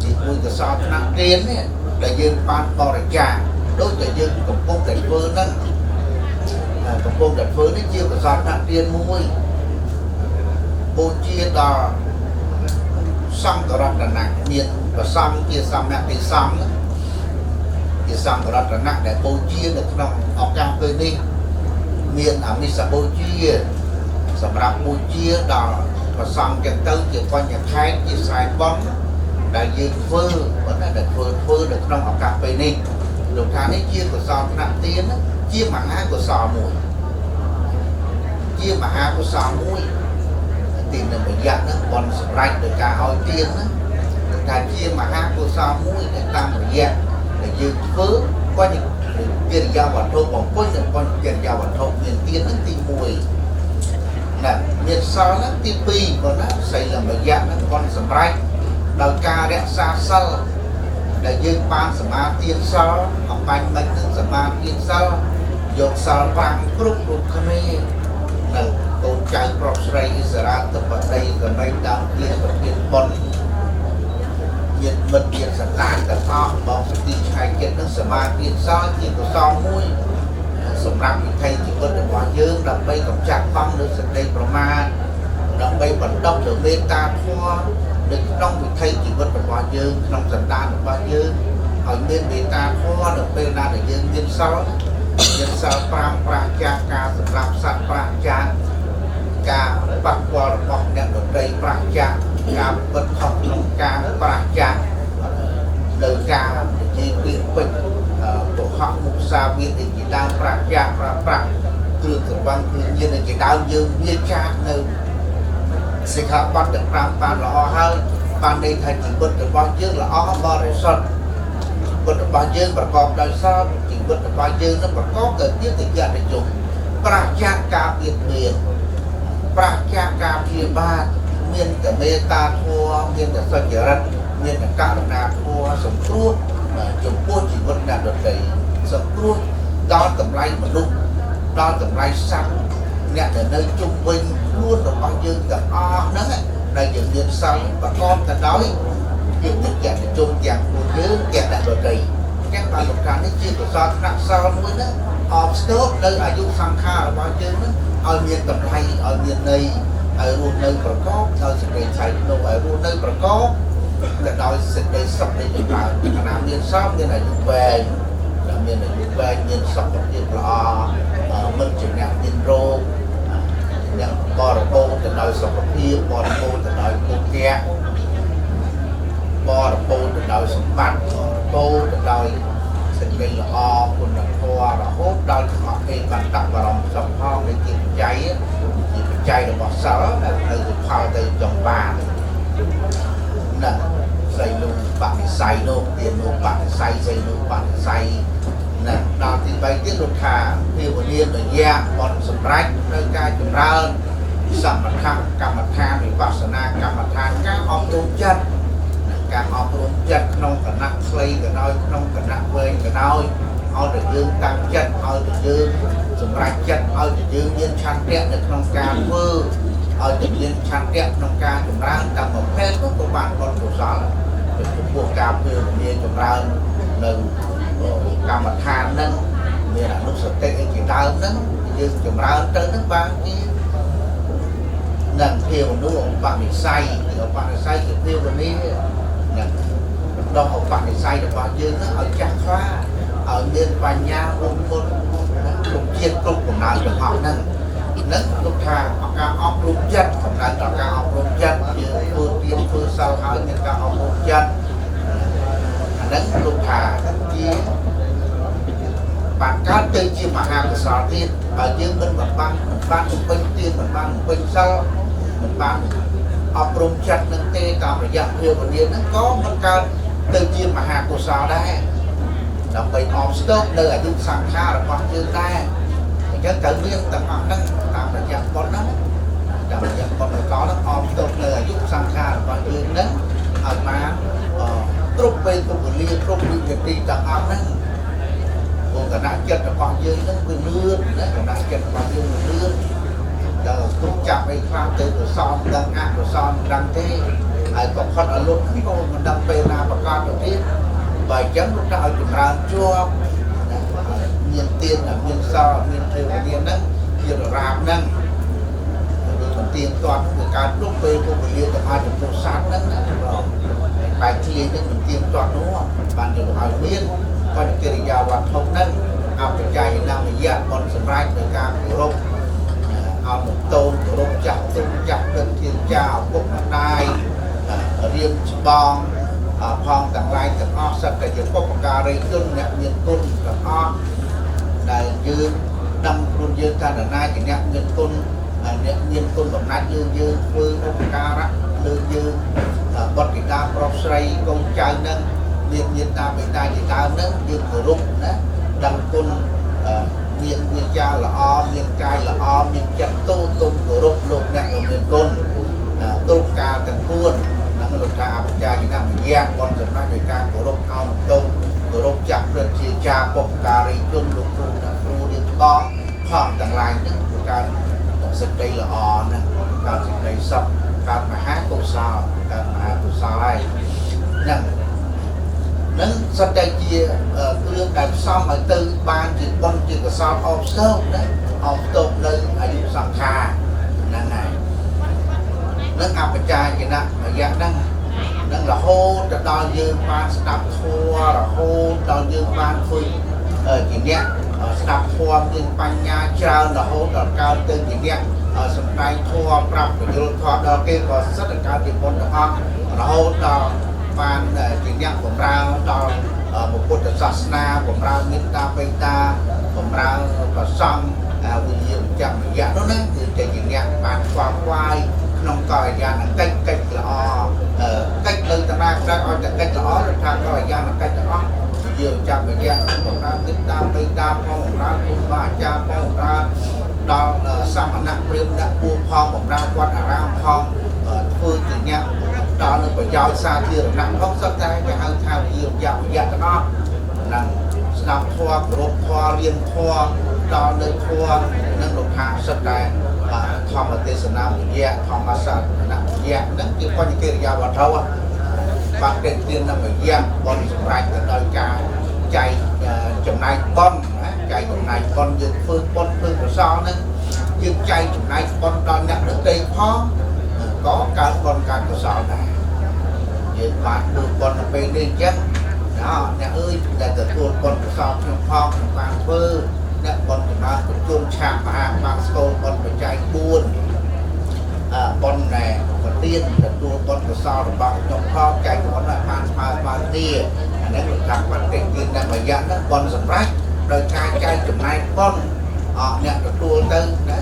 ទីមួយកុសលថ្នាក់ទាននេះដែលយើងបានបរិច្ចាគដូចតែយើងកំពុងតែធ្វើហ្នឹងកំពុងតែធ្វើនេះជាកុសលថ្នាក់ទានមួយបូជាដល់សង្ឃរតនៈមានប្រសង្ឃជាសមតិសង្ឃជាសង្ឃរតនៈដែលបូជានៅក្នុងឱកាសពេលនេះមានអមិសបូជាសម្រាប់បូជាដល់ប្រសង្ឃចឹងទៅជាបញ្ញខេតជាស្រែបុណ្យដែលយើងធ្វើប៉ុន្តែដែលធ្វើនៅក្នុងឱកាសពេលនេះលោកថានេះជាកុសលថ្នាក់ទានជាមហាកុសលមួយជាមហាកុសលមួយទាននឹងរយៈហ្នឹងបុណ្យសម្រេចដោយការឲ្យទានហ្នឹងថាជាមហាកុសលមួយដែលតាមរយៈដែលយើងធ្វើបញ្ញកិរិយាវត្ថុបំពេញនិងបញ្ញកិរិយាវត្ថុមានទានហ្នឹងទី1ណាមានសិលហ្នឹងទី2ប៉ុណ្ណាសីលមយៈហ្នឹងបុណ្យសម្រេចដោយការរក្សាសិលដែលយើងបានសមាទានសិលអំបញ្ញមិញនឹងសមាទានសិលយកសិល5គ្រប់គ្រប់គ្នានៅកូនចៅប្រុសស្រីអិសរាធិបតីសម័យដើមទានប្រធានបុណ្យញាតិមិត្តញាតិសន្តានទាំងអស់បងសទីឆ្ងាយចិត្តនឹងសមាទានសិលជាកុសលមួយសម្រាប់វិថីជីវិតរបស់យើងដើម្បីកម្ចាត់បង់នូវសេចក្តីប្រមាទដើម្បីបណ្ដុះនូវមេត្តាធម៌នៅក្នុងវិថីជីវិតរបស់យើងក្នុងសន្តានរបស់យើងឲ្យមានមេត្តាធម៌នៅពេលណាដែលយើងមានសិលមានសិល5ប្រាសចាកការសម្រាប់សត្វប្រាសចាកការប៉ះពាល់របស់អ្នកដទៃប្រាសចាកការពិតខុសក្នុងការប្រាសចាកនៅការនិយាយពាក្យពេចន៍កុហកមុសាវាទជាដើមប្រាសចាកប្រើប្រាស់គ្រឿងស្រវឹងគ្រឿងញៀនជាដើមយើងវាចាកនៅសិក្ខាបទទាំង5បានល្អហើយបានន័យថាជីវិតរបស់យើងល្អបរិសុទ្ធជីវិតរបស់យើងប្រកបដោយសិលជីវិតរបស់យើងនឹងប្រកបដោយភាពកិច្ចនិយមប្រាសចាកការបៀតបៀនប្រាសចាកការព្យាបាទមានតែមេត្តាធម៌មានតែសុចរិតមានតែករុណាធម៌សង្គ្រោះចំពោះជីវិតអ្នកដទៃសង្គ្រោះដល់តម្លៃមនុស្សដល់តម្លៃសត្វអ្នកដែលនៅជុំវិញខ្លួនរបស់យើងទាំងអស់ហ្នឹងដែលយើងមានសិលប្រកបទៅដោយភាពកិច្ចនិយមទាំងខ្លួនយើងទាំងអ្នកដទៃទាំងបានលោកថានេះជាកុសលថ្នាក់សិលមួយហ្នឹងអបស្ទប់នៅអាយុសង្ខាររបស់យើងហ្នឹងឲ្យមានតម្លៃឲ្យមានន័យឲ្យរស់នៅប្រកបដោយសេចក្តីថ្លៃថ្នូរឲ្យរស់នៅប្រកបទៅដោយសេចក្តីសុខនៃចម្រើនខណៈមានសិលមានអាយុវែងមានអាយុវែងមានសុខភាពល្អមិនជាអ្នកមានរោគអ្នកបរិបូរណ៍ទៅដោយសុខភាពបរិបូរណ៍ទៅដោយភោគៈបរិបូរណ៍ទៅដោយសម្បត្តិបរិបូរណ៍ទៅដោយសេចក្តីល្អគុណធម៌រហូតដល់អេកន្តបរមសុខផងដែលជាបច្ច័យជាបច្ច័យរបស់សិលដែលនៅជាផលទៅចង់បានណាសីលុបនិស័យនោះទានុបនិស័យសីលុបនិស័យណាដល់ទី3ទៀតលោកថាភាវនាមយៈបុណ្យសម្រេចនៅការចម្រើនសមថកម្មដ្ឋានវិបស្សនាកម្មដ្ឋានការអប់រំចិត្តការអប់រំចិត្តក្នុងគណៈខ្លីក៏ដោយក្នុងគណៈវែងក៏ដោយឲ្យតែយើងតាំងចិត្តឲ្យតែយើងសម្រេចចិត្តឲ្យតែយើងមានឆន្ទៈនៅក្នុងការធ្វើឲ្យតែមានឆន្ទៈក្នុងការចម្រើនតាមប្រភេទនោះក៏បានបុណ្យកុសលចំពោះការភាវនាចម្រើននៅកម្មដ្ឋានហ្នឹងមានអនុសតិអីជាដើមហ្នឹងយើងចម្រើនទៅហ្នឹងបានជានឹងភាវនុឧបនិស្ស័យឧបនិស្ស័យជាភាវនានឹងបណ្ដុះឧបនិស្ស័យរបស់យើងហ្នឹងឲ្យចាស់ខ្លាឲ្យមានបញ្ញារួមមុនគ្រប់ជាតិគ្រប់កំណើតទាំងអស់ហ្នឹងនឹងលោកថាការអប់រំចិត្តកំណើតដល់ការអប់រំចិត្តយើងធ្វើទានធ្វើសិលហើយមានការអប់រំចិត្តអាហ្នឹងលោកថាជាបានកើតទៅជាមហាកុសលទៀតបើយើងមិនបានបំពេញទានមិនបានបំពេញសិលមិនបានអប់រំចិត្តនឹងទេតាមរយៈភាវនាហ្នឹងក៏មិនកើតទៅជាមហាកុសលដែរ ដើម្បីអមស្ទប់នៅអាយុសង្ខាររបស់យើងដែរអញ្ចឹងត្រូវមានទាំងអស់ហ្នឹងតាមរយៈបុណ្យហ្នឹងតាមរយៈបុណ្យកុសលហ្នឹងអមស្ទប់នៅអាយុសង្ខាររបស់យើងហ្នឹងឲ្យបានគ្រប់ពេលគ្រប់វេលាគ្រប់វិនាទីទាំងអស់ហ្នឹងព្រោះគណៈចិត្តរបស់យើងហ្នឹងវាលឿនណាគណៈចិត្តរបស់យើងវាលឿនដល់គ្រប់ចាប់អីខ្លះទៅកុសលមិនដឹងអកុសលមិនដឹងទេហើយក៏ផុតអលុតហ្នឹងក៏មិនដឹងពេលណាប្រកាសទៅទៀតបើអញ្ចឹងលោកថាឲ្យចម្រើនជាប់ណាមានទានមានសល់មានទេវតាហ្នឹងជារាមហ្នឹងឬមិនទៀងទាត់វាកើតគ្រប់ពេលគ្រប់វេលាទាំងអស់ចំពោះសត្វហ្នឹងណាបងបែកធ្លាយហ្នឹងមិនទៀងទាត់នោះបានយកឲ្យមានបញ្ញកិរិយាវត្ថុហ្នឹងអបច្ច័យនមយៈបុណ្យសម្រាប់ដោយការគោរពអោនតូនគោរពចាស់ទុំចាស់ព្រឹទ្ធាចារឪពុកម្ដាយរៀមច្បងផងទាំងឡាយទាំងអស់សិតតែជាបុព្វការីជនអ្នកមានគុណទាំងអស់ដែលយើងដឹងខ្លួនយើងថានរណាជាអ្នកមានគុណអ្នកមានគុណបំណាច់យើងយើងធ្វើឧបការៈលើយើងបុត្រធីតាប្រុសស្រីកូនចៅហ្នឹងមានញាតិតាបិតាជាដើមហ្នឹងយើងគោរពណាដឹងគុណមានវាចាល្អមានកាយល្អមានចិត្តទូទុំគោរពលោកអ្នកមានគុណគ្រប់ការទាំងពួងហ្នឹងលោកថាអបជាយនមយៈបុណ្យសម្រាប់ដោយការគោរពអោនតូនគោរពចាស់ព្រឹទ្ធាចារបុព្វការីជនលោកគ្រូអ្នកគ្រូរៀនបងផងទាំងឡាយហ្នឹងគឺការសេចក្តីល្អណាស់ការសេចក្តីសុខការមហាកុសលការមហាកុសលហើយហ្នឹងនឹងសុទ្ធតែជាគ្រឿងដែលផ្សំឲ្យទៅបានជាបុណ្យជាកុសលអបស្ទប់ណាអបស្ទប់នៅអាយុសង្ខារហ្នឹងហើយនឹងអបជាយនមយៈហ្នឹងនឹងរហូតទៅដល់យើងបានស្ដាប់ធម៌រហូតដល់យើងបានធ្វើជាអ្នកស្ដាប់ធម៌មានបញ្ញាច្រើនរហូតដល់កើតទៅជាអ្នកសម្ដែងធម៌ប្រាប់ពយល់ធម៌ដល់គេក៏សិតតែកើតជាបុណ្យទាំងអស់រហូតដល់បានជាអ្នកបម្រើដល់ពុទ្ធសាសនាបម្រើមេត្តាបិតាបម្រើព្រះសង្ឃវិញ្ញាណចមយៈនោះណាគឺជាអ្នកបានខ្វល់ខ្វាយក្នុងកល្យាណកិច្ចកិច្ចល្អកិច្ចនៅតារាខ្លះឲ្យតែកិច្ចល្អឬថាកល្យាណកិច្ចទាំងអស់យើងចាំមយៈបម្រើមេត្តាបិតាផងបម្រើគ្រូបាអាចារ្យផងបម្រើដល់សមណៈព្រាហ្មណ៍អ្នកពូផងបម្រើវត្តអារាមផងធ្វើជាអ្នកដល់នៅប្រយោជន៍សាធារណៈផងសុទ្ធតែគេហៅថាវិយៈវិយៈទាំងអស់នឹងស្ដាប់ធម៌គោរពធម៌រៀនធម៌ដល់នៅធម៌នឹងលោកថាសុទ្ធតែធម្មទេសនាវិយៈធម្មសាសនវិយៈហ្នឹងជាបញ្ញកិរិយាវត្ថុបាក់ទេទានវិយៈបុណ្យសម្រាប់ទៅដោយការចែកចំណែកបុណ្យណាចែកចំណែកបុណ្យយើងធ្វើបុណ្យធ្វើកុសលហ្នឹងយើងចែកចំណែកបុណ្យដល់អ្នកដទៃផងក៏កើតបុណ្យកើតកុសលដែរយើងបានធ្វើបុណ្យនៅពេលនេះអញ្ចឹងណាអ្នកអើយដែលទទួលបុណ្យកុសលខ្ញុំផងខ្ញុំបានធ្វើអ្នកបុណ្យចម្រើនប្រជុំឆាកមហាបាស្កូលបុណ្យបច្ច័យ4បុណ្យណែប្រទានទទួលបុណ្យកុសលរបស់ខ្ញុំផងចែកបុណ្យឲ្យបានស្មើស្មើគ្នាអានេះលោកថាបតិទាននមយៈហ្នឹងបុណ្យសម្រាប់ដោយការចែកចំណែកបុណ្យអស់អ្នកទទួលទៅណា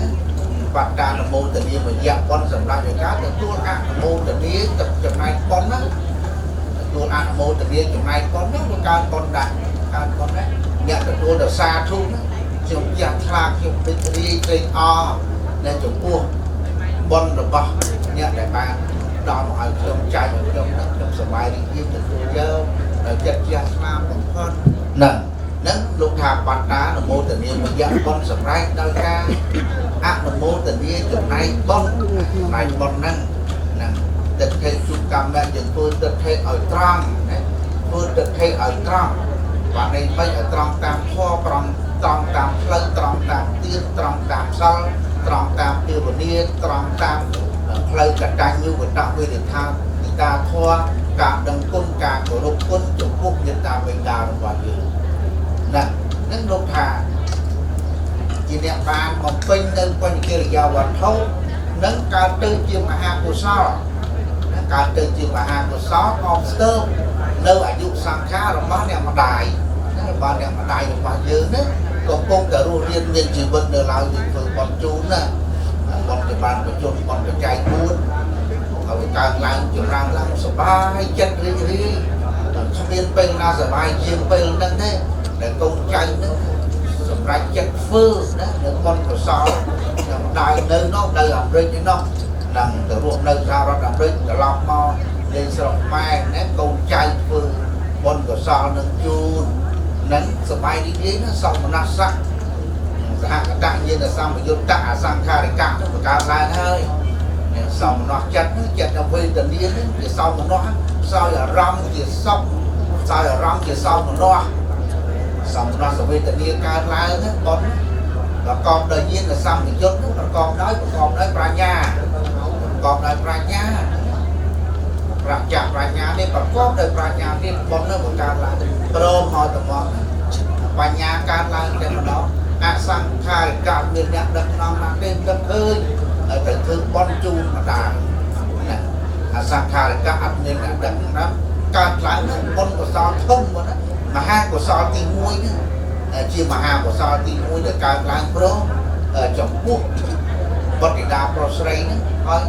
បត្តានុមោទនាមយៈបុណ្យសម្រាប់ដោយការទទួលអនុមោទនាទៅចំណែកបុណ្យហ្នឹងទទួលអនុមោទនាចំណែកបុណ្យហ្នឹងវាកើតបុណ្យដែរកើតបុណ្យដែរអ្នកទទួលដល់សាធុហ្នឹងខ្ញុំយ៉ាក់ខ្លាខ្ញុំពេចរាយត្រេកអរនៅចំពោះបុណ្យរបស់អ្នកដែលបានដល់មកឲ្យខ្ញុំចែកឲ្យខ្ញុំហ្នឹងខ្ញុំសប្បាយរីករាយទទួលយកដោយចិត្តជ្រះថ្លាបំផុតហ្នឹងហ្នឹងលោកថាបត្តានុមោទនាមយៈបុណ្យសម្រាប់ដោយការអនុមោទនាចំណែកបុណ្យចំណែកបុណ្យហ្នឹងហ្នឹងទិដ្ឋិជុកម្មៈយើងធ្វើទិដ្ឋិឲ្យត្រង់ណាធ្វើទិដ្ឋិឲ្យត្រង់បាទនេះមិនឲ្យត្រង់តាមធម៌ត្រង់ត្រង់តាមផ្លូវត្រង់តាមទានត្រង់តាមសិលត្រង់តាមភាវនាត្រង់តាមផ្លូវកតញ្ញូកតវេទថាទិតាធម៌ការដឹងគុណការគោរពគុណចំពោះមេត្តាបិតារបស់យើងណានឹងលោកថាជាអ្នកបានបំពេញនៅបញ្ញកិរិយាវត្ថុនឹងកើតទៅជាមហាកុសលណាកើតទៅជាមហាកុសលអមស្ទើបនៅអាយុសង្ខាររបស់អ្នកម្ដាយណារបស់អ្នកម្ដាយរបស់យើងណាកំពុងតែរស់រានមានជីវិតនៅឡើយយើងធ្វើបុណ្យជូនណាបុណ្យចម្រើនបច្ចុប្បន្នបុណ្យបច្ច័យ4ឲ្យកើតឡើងចម្រើនឡើងសប្បាយចិត្តរីករាយគ្មានពេលណាសប្បាយជាងពេលហ្នឹងទេ ដែលកូនចៅហ្នឹងសម្រាប់ចិត្តធ្វើណានៅបុណ្យកុសលខ្ញុំដៃនៅនោះនៅអាមេរិកឯនោះនឹងទៅរស់នៅសហរដ្ឋអាមេរិកត្រឡប់មកលេងស្រុកខ្មែរណាកូនចៅធ្វើបុណ្យកុសលនឹងជូននឹងសบายរីករាយណាសមនស្សៈសហកតញាណសម្បយុត្តអសង្ខារិកៈនឹងបង្កើតឡើងហើយសមនស្សចិត្តនឹងចិត្តវេទនានឹងជាសមនស្សសោយអារម្មណ៍ជាសុខសោយអារម្មណ៍ជាសមនស្សសមនស្សវេទនាកើតឡើងណាបុណ្យប្រកបដោយញាណសម្បយុត្តនឹងប្រកបដោយប្រាជ្ញាប្រកបដោយប្រាជ្ញាប្រជាប្រាជ្ញានេះប្រកបដោយប្រាជ្ញានេះបុណ្យនឹងបង្កើតឡើងព្រមមកតំបន់បញ្ញាកើតឡើងតែម្ដងអសង្ខារិកៈមានអ្នកដឹកនាំណាទេដឹកឃើញហើយទៅធ្វើបុណ្យជូនម្ដាយណាអសង្ខារិកៈអត់មានអ្នកដឹកនាំកើតឡើងនឹងបុណ្យកុសលធំណាមហាកុសលទី1នេះជាមហាកុសលទី1ដែលកើតឡើងព្រមចំពោះបុត្រធីតាប្រុសស្រីហ្នឹងហើយ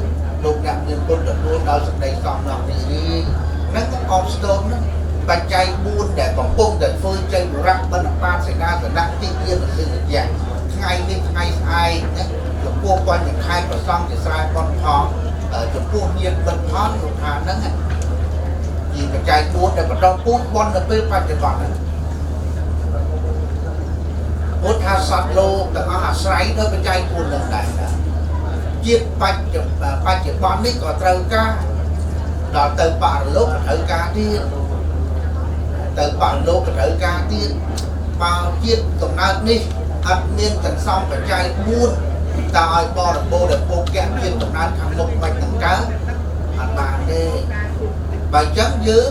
លោកអ្នកមានគុណទទួលដោយសេចក្តីសំណងរីករាយហ្នឹងអបស្ទមហ្នឹងបច្ច័យ4ដែលកំពុងតែធ្វើជ័យវរៈបណ្ឌបាតសេនាសនៈទីយានសិទ្ធិយៈថ្ងៃនេះថ្ងៃស្អែកណាចំពោះបញ្ញខែប្រសង់ជាស្រែបុណ្យផងចំពោះញាតិមិត្តផងលោកថាហ្នឹងជាបច្ច័យ4ដែលបន្តពូជបុណ្យនៅពេលបច្ចុប្បន្នហ្នឹងពុទ្ធថាសត្វលោកទាំងអស់អាស្រ័យដោយបច្ច័យ4ហ្នឹងដែរជាតិបច្ចុប្បន្ននេះក៏ត្រូវការដល់ទៅបរលោកក៏ត្រូវការទៀតទៅបរលោកក៏ត្រូវការទៀតបើជាតិកំណើតនេះអត់មានសន្សំបច្ច័យ4តើឲ្យបរិបូរណ៍ដែលពុកៈជាតិកំណើតខាងមុខមិននឹងកើតអត់បានទេបើអញ្ចឹងយើង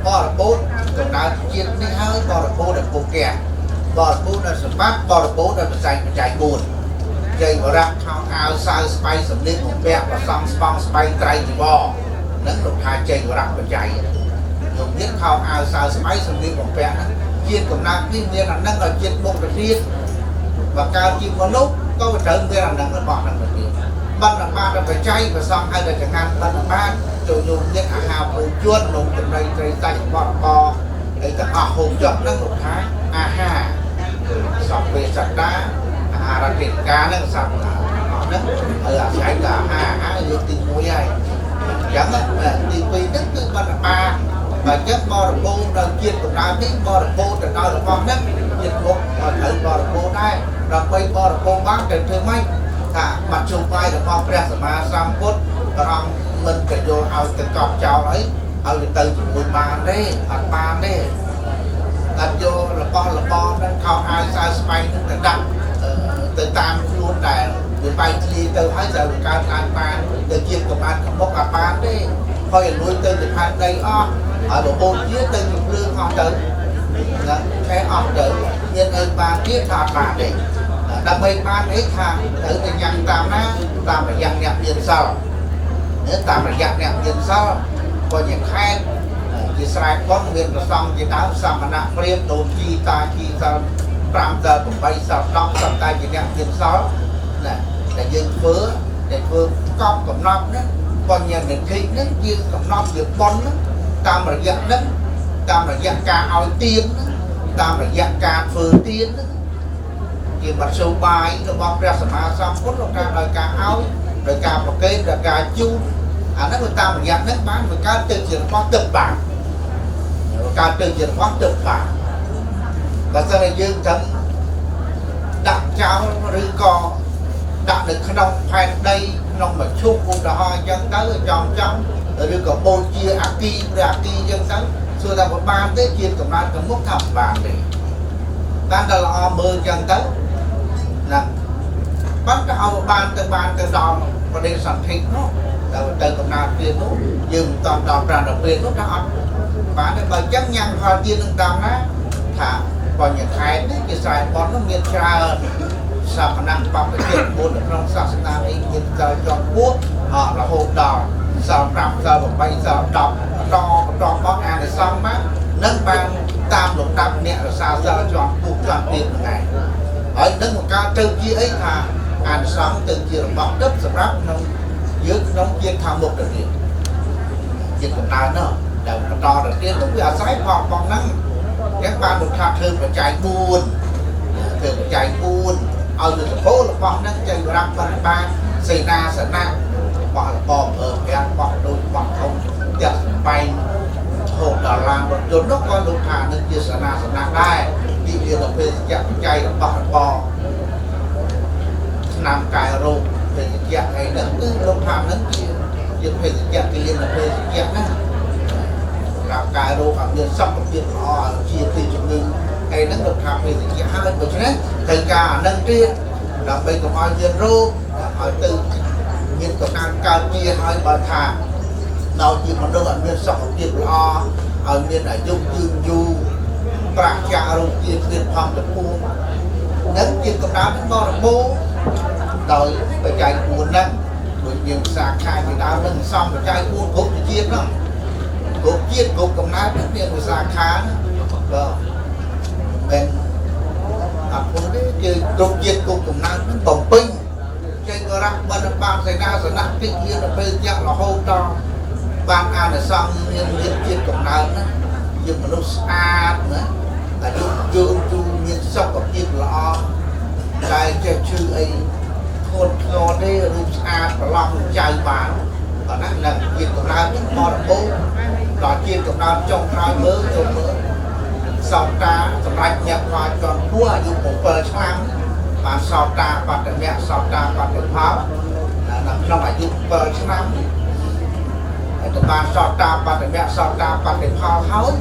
បរិបូរណ៍កំណើតជាតិនេះហើយបរិបូរណ៍ដែលពុកៈបរិបូរណ៍ដែលសម្បត្តិបរិបូរណ៍ដែលបច្ច័យ4ជ័យវរៈខោអាវសៅស្បៃសម្លៀកបំពាក់ប្រសំស្បង់ស្បៃត្រៃជីវរនឹងលោកថាជ័យវរៈបច្ច័យលោកមានខោអាវសៅស្បៃសម្លៀកបំពាក់ហ្នឹងជាតិកំណើតនេះមានអាហ្នឹងឲ្យជាតិមុខទៅទៀតបើកើតជាមនុស្សក៏ត្រូវមានអាហ្នឹងរបស់ហ្នឹងទៅទៀតបណ្ឌបាតបច្ច័យប្រសំឲ្យតែចង្ហាន់បណ្ឌបាតចូលញោមមានអាហារពូជន់នំចំណីត្រីសាច់បបរអីទាំងអស់ហូបចុះហ្នឹងលោកថាអាហារសព្វេសត្តាអាហារតិកាហ្នឹងសត្វអស់ហ្នឹងហើយអាស្រ័យដល់អាហារលើកទី1ហើយអញ្ចឹងទី2ហ្នឹងគឺបណ្ឌបាតបើចឹងបរិបូរណ៍ដល់ជាតិកំណើតនេះបរិបូរណ៍ទៅដល់របស់ហ្នឹងជាតិមុខក៏ត្រូវបរិបូរណ៍ដែរដើម្បីបរិបូរណ៍បានត្រូវធ្វើម៉េចថាមធ្យោបាយរបស់ព្រះសម្មាសម្ពុទ្ធព្រះអង្គមិនទៅយកឲ្យទៅកប់ចោលអីឲ្យវាទៅជាមួយបានទេអត់បានទេអត់យករបស់របរហ្នឹងខោអាវសៅស្បៃហ្នឹងទៅដាក់ទៅតាមខ្លួនដែលវាបែកធ្លាយទៅហើយត្រូវកើតឡើងបានទៅជាកំបានកំមុខអត់បានទេហើយលួយទៅទៅផែនដីអស់ហើយបបូរជាទៅជាភ្លើងអស់ទៅហ្នឹងឆេះអស់ទៅមានអីបានទៀតថាអត់បានទេដើម្បីបានអីថាត្រូវតែញ៉ាំតាមណាតាមរយៈអ្នកមានសិលតាមរយៈអ្នកមានសិលបញ្ញខេតជាស្រែបុណ្យមានប្រសង់ជាដើមសមណៈព្រាហ្មណ៍ដូនជីតាជីសិល5សិល8សិល10សិលតែជាអ្នកមានសិលណាដែលយើងធ្វើដែលធ្វើកប់កំណត់ណាបញ្ញនិធិហ្នឹងជាកំណត់ជាបុណ្យហ្នឹងតាមរយៈហ្នឹងតាមរយៈការឲ្យទានហ្នឹងតាមរយៈការធ្វើទានហ្នឹងជាមធ្យោបាយរបស់ព្រះសម្មាសម្ពុទ្ធក្នុងការដោយការឲ្យដោយការប្រគេនដោយការជូនអាហ្នឹងវាតាមរយៈហ្នឹងបានវាកើតទៅជារបស់ទឹកបានវាកើតទៅជារបស់ទឹកបានបើសិនជាយើងត្រឹមដាក់ចោលឬក៏ដាក់នៅក្នុងផែនដីក្នុងមឈូសឧទាហរណ៍អញ្ចឹងទៅចំចំឬក៏បូជាអាគីព្រះអាគីអញ្ចឹងទៅសួរថាបើបានទេជាកំណើតទៅមុខថាមិនបានទេបានតែល្អមើលអញ្ចឹងទៅណាបានក៏ឲ្យបានទៅដល់ប្រទេសសន្ធិនោះទៅកំណើតទៀតនោះយើងមិនតដល់ប្រាណពេលនោះថាអត់បានទេបើអញ្ចឹងញ៉ាំផលទៀតនឹងតាមណាថាបញ្ញខេតនេះជាស្រែបុណ្យនោះមានច្រើនសមណៈបព្វជិតមុនក្នុងសាសនានេះមានសិលជាប់ពោះរហូតដល់សិល5សិល8សិល10បន្តមកអានិសង្សមកនឹងបានតាមលំដាប់អ្នករសាសិលជាប់ពោះជាប់ទៀតហ្នឹងឯងហើយនឹងបង្កើតទៅជាអីថាអានិសង្សទៅជារបស់ទឹកសម្រាប់ក្នុងយើងក្នុងជាតិខាងមុខទៅទៀតជាតិកំណើតនោះដែលបន្តទៅទៀតនោះវាអាស្រ័យផលរបស់ហ្នឹង ចឹងបានលោកថាធ្វើបច្ច័យ4ធ្វើបច្ច័យ4ឲ្យទៅសពោរបស់ហ្នឹងចៃវរៈបរិបាលសេនាសនៈរបស់របបប្រាំរបស់ដូចរបស់ធំផ្ទះសម្បែងហូតដល់ឡានរថយន្តនោះក៏លោកថានឹងជាសេនាសនៈដែរទីលានភេសជ្ជៈបច្ច័យរបស់របបឆ្នាំកែរោគភេសជ្ជៈអីហ្នឹងគឺលោកថាហ្នឹងជាភេសជ្ជៈទីលានភេសជ្ជៈណាសម្រាប់កែរោគឲ្យមានសុខភាពល្អឲ្យជាទីជំងឺអីហ្នឹងលោកថាភេសជ្ជៈហើយដូច្នេះត្រូវការអាហ្នឹងទៀតដើម្បីកុំឲ្យមានរោគឲ្យទៅមានកំណើតកើតជាហើយបើថាដល់ជាមនុស្សឲ្យមានសុខភាពល្អឲ្យមានអាយុយឺនយូរប្រាក់ចាក់រោគជាទៀតផងទៅពួងនឹងជាកំណើតបរិបូរណ៍ដោយបច្ច័យ4ហ្នឹងដូចយើងសាខាជាដើមនឹងសំបច្ច័យ4គ្រប់ជាតិហ្នឹងគ្រប់ជាតិគ្រប់កំណើតហ្នឹងមានវិសាខាបាទមិនអត់ធ្វើទេគឺគ្រប់ជាតិគ្រប់កំណើតហ្នឹងបំពេញចេញរៈបិណ្ឌបាតសេនាសនៈតិលានពេលជារហូតដល់បានអានិសង្សមានជាតិកំណើតណាជាមនុស្សស្អាតណាអាយុយឺនយូរមានសុខភាពល្អតែចេះឈឺអីធ្ងន់ធ្ងរទេរូបស្អាតប្រឡំចៅបានបាទណានឹងជាតិកំណើតនេះបរិបូរណ៍ដល់ជាតិកំណើតចុងក្រោយមើលចូលមើលសោតាសម្រាប់អ្នកខ្វាយជាន់ពោះអាយុ7ឆ្នាំបានសោតាបត្តមៈសោតាបត្តផលនៅក្នុងអាយុ7ឆ្នាំហើយទៅបានសោតាបត្តមៈសោតាបត្តផលហើយ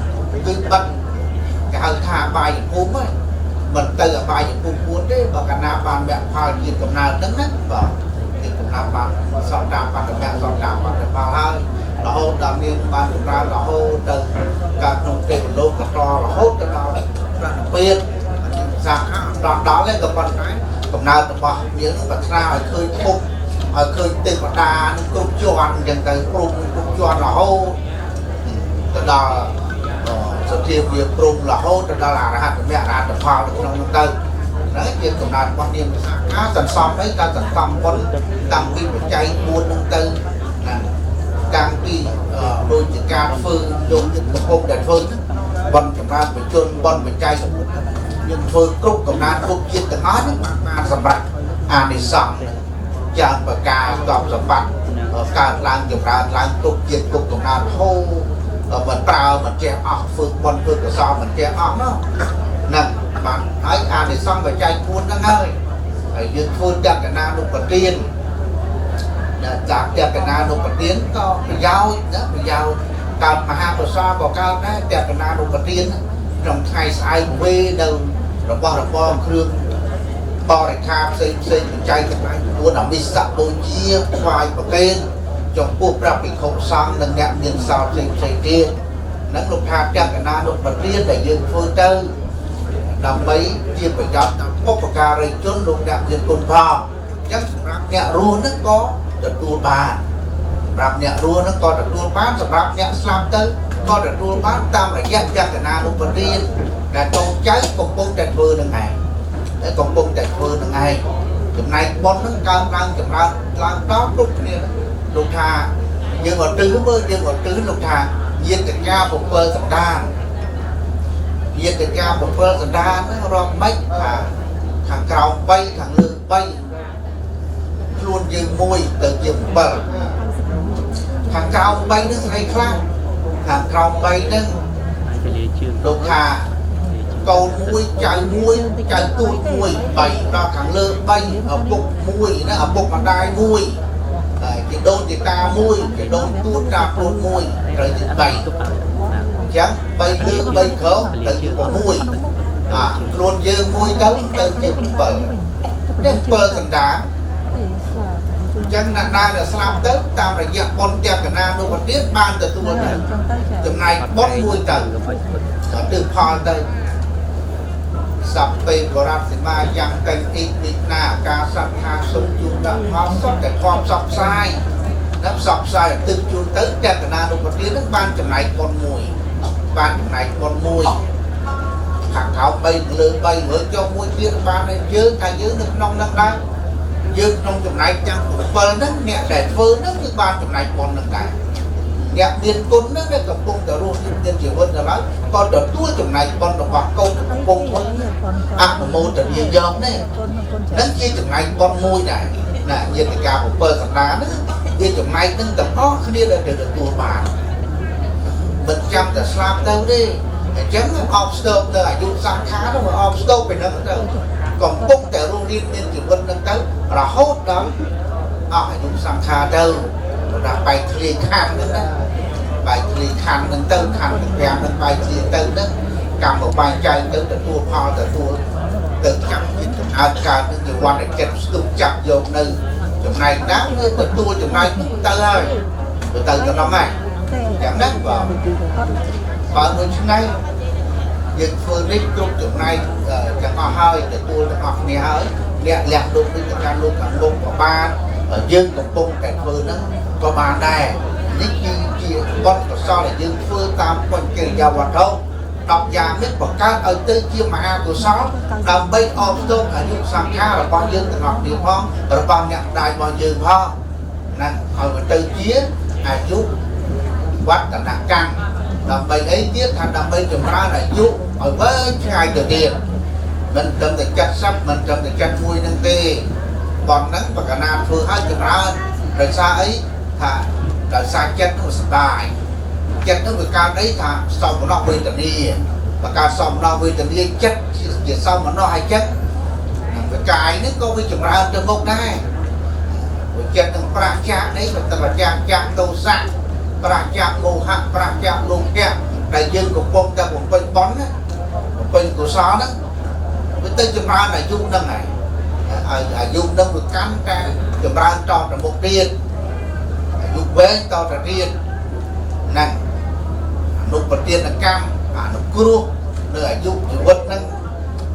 គឺបិទគេហៅថាបាយភូមិហ្នឹងមិនទៅអបាយភូមិ4ទេបើកាលណាបានមគ្គផលជាតិកំណើតហ្នឹងណាបាទជាតិកំណើតបានសោតាបត្តមៈសោតាបត្តផលហើយរហូតដល់មានបានចម្រើនរហូតទៅកើតក្នុងទេវលោកកតរហូតទៅដល់ព្រះនិព្វានសាខាដល់ទេក៏ប៉ុន្តែកំណើតរបស់នាងប្រាថ្នាឲ្យឃើញភពឲ្យឃើញទេវតានឹងគ្រប់ជាន់អញ្ចឹងទៅគ្រប់ជាន់រហូតទៅដល់សទ្ធាវាព្រំរហូតទៅដល់អរហត្តមគ្គអរហត្តផលនៅក្នុងនោះទៅហ្នឹងជាកំណើតរបស់នាងវិសាខាសន្សំអីការសន្សំបុណ្យតាំងពីបច្ច័យ4ហ្នឹងទៅណាតាំងពីដូចជាការធ្វើយកកំពុងតែធ្វើបុណ្យចម្រើនបជនបុណ្យបច្ច័យយើងធ្វើគ្រប់កំណើតគ្រប់ជាតិទាំងអស់ហ្នឹងបានសម្រាប់អានិសង្សយ៉ាងប្រការកប់សម្បត្តិកើតឡើងចម្រើនឡើងគ្រប់ជាតិគ្រប់កំណើតហូរមិនប្រើមិនចេះអស់ធ្វើបុណ្យធ្វើកុសលមិនចេះអស់នោះហ្នឹងបានហើយអានិសង្សបច្ច័យ4ហ្នឹងហើយហើយយើងធ្វើតក្កណានុប្រទានจากតក្កណានុប្រទានក៏ប្រយោជន៍ណាប្រយោជន៍កើតមហាកុសលក៏កើតដែរតក្កណានុប្រទានក្នុងថ្ងៃស្អែកវេនៅរបស់របរគ្រឿងបរិខាផ្សេងផ្សេងបច្ច័យទាំងឡាយ4អមិសបូជាថ្វាយប្រគេនចំពោះព្រះភិក្ខុសង្ឃនិងអ្នកមានសោតផ្សេងផ្សេងទៀតនឹងលោកថាតក្កណានុប្រទានដែលយើងធ្វើទៅដើម្បីជាប្រយោជន៍ដល់បុព្វការីជនលោកអ្នកមានគុណផងអញ្ចឹងសម្រាប់អ្នករស់ហ្នឹងក៏ទទួលបានសម្រាប់អ្នករស់ហ្នឹងក៏ទទួលបានសម្រាប់អ្នកស្លាប់ទៅក៏ទទួលបានតាមរយៈតក្កណានុប្រទានដែលកូនចៅកំពុងតែធ្វើនឹងឯងតែកំពុងតែធ្វើនឹងឯងចំណែកបុណ្យហ្នឹងកើនឡើងចម្រើនឡើងដល់គ្រប់គ្នាលោកថាយើងអត់ទិសមើលយើងអត់ទិសលោកថាញាតិកា7សន្តានញាតិកា7សន្តានហ្នឹងរាប់មិនថាខាងក្រោម3ខាងលើ3ខ្លួនយើងមួយទៅជា7ខាងក្រោម3ហ្នឹងស្អីខ្លះខាងក្រោម3ហ្នឹងលោកថាកូនមួយចៅមួយចៅទូចមួយ3ដល់ខាងលើ3ឪពុកមួយណាឪពុកម្ដាយមួយហើយជាដូនជាតាមួយជាដូនទួតតាព្រួតមួយត្រូវជា3អញ្ចឹង3លើ3ក្រោមទៅជា6អាខ្លួនយើងមួយទៅជា7នេះ7សន្តានអញ្ចឹងអ្នកណាដែលស្លាប់ទៅតាមរយៈបុណ្យតក្កណានុប្រទានបានទទួលទៅចំណែកបុណ្យមួយទៅដល់ទិផលទៅសព្វេបរតសិមាយ៉ាងកេងអ៊ីមិណាការសត្ថាសុំជូនដល់ផលសុទ្ធតែធម៌ផ្សព្វផ្សាយណាផ្សព្វផ្សាយទិជូនទៅតក្កណានុប្រទាននឹងបានចំណែកបុណ្យមួយបានចំណែកបុណ្យមួយខាងក្រោម3លើ3មើលចុះមួយទៀតបានតែយើងថាយើងនៅក្នុងនឹងដែរយើងក្នុងចំណែកទាំង7ហ្នឹងអ្នកដែលធ្វើហ្នឹងគឺបានចំណែកបុណ្យហ្នឹងដែរ អ្នកមានគុណហ្នឹងដែលកំពុងតែរស់មានជីវិតនៅឡើយក៏ទទួលចំណែកបុណ្យរបស់កូនកំពុងធ្វើអនុមោទនាយកនេះនឹងជាចំណែកបុណ្យមួយដែរណាញាតិកា7សន្តានហ្នឹងជាចំណែកហ្នឹងទាំងអស់គ្នាដែលទទួលបានមិនចាំតែស្លាប់ទៅទេអញ្ចឹងអបស្ទប់ទៅអាយុសង្ខារនោះអបស្ទប់ពីហ្នឹងទៅកំពុងតែរស់រានមានជីវិតហ្នឹងទៅរហូតដល់អស់អាយុសង្ខារទៅដល់បែកធ្លាយខណ្ឌហ្នឹងណាបែកធ្លាយខណ្ឌហ្នឹងទៅខណ្ឌទាំង5ហ្នឹងបែកធ្លាយទៅហ្នឹងកម្មបែងចែកទៅទទួលផលទទួលទៅចាំមានកំណើតកើតនឹងជីវ័នចិត្តស្ទុះចាប់យកនៅចំណែកណាគឺទទួលចំណែកនោះទៅហើយទៅទៅដល់ហ្នឹងយ៉ាងហ្នឹងបាទបើដូច្នេះយើងធ្វើនេះគ្រប់ចំណែកទាំងអស់ហើយទទួលទាំងអស់គ្នាហើយអ្នកលះលោកនេះទៅកាន់លោកខាងមុខក៏បានយើងកំពុងតែធ្វើហ្នឹងក៏បានដែរនេះគឺជាបុណ្យកុសលដែលយើងធ្វើតាមបញ្ចកិរិយាវត្ថុ10យ៉ាងនេះបង្កើតឲ្យទៅជាមហាកុសលដើម្បីអបស្ទងអាយុសង្ខាររបស់យើងទាំងអស់គ្នាផងរបស់អ្នកម្ដាយរបស់យើងផងហ្នឹងឲ្យទៅជាអាយុវឌ្ឍនកម្មដើម្បីអីទៀតថាដើម្បីចម្រើនអាយុឲ្យវែងឆ្ងាយទៅទៀតមិនត្រឹមតែ70មិនត្រឹមតែ71ហ្នឹងទេប៉ុណ្ណឹងបកណាធ្វើឲ្យចម្រើនដោយសារអីថាដោយសារចិត្តនោះសប្បាយចិត្តនោះវាកើតអីថាសោមនស្សវេទនាបើកើតសោមនស្សវេទនាចិត្តជាសោមនស្សហើយចិត្តវាកាយនេះក៏វាចម្រើនទៅមុខដែរវាចិត្តនឹងប្រាសចាកនេះវាទៅចាកចាកទោសៈប្រាសចាកមោហៈប្រាសចាកលោភៈដែលយើងកំពុងតែបំពេញបុណ្យណាបំពេញកុសលហ្នឹងវាទៅចម្រើនអាយុហ្នឹងហើយអាយុហ្នឹងវាកាន់តែចម្រើនតទៅមុខទៀតអាយុវែងតទៅទៀតហ្នឹងអនុប្រទានកម្មអនុគ្រោះនៅអាយុជីវិតហ្នឹង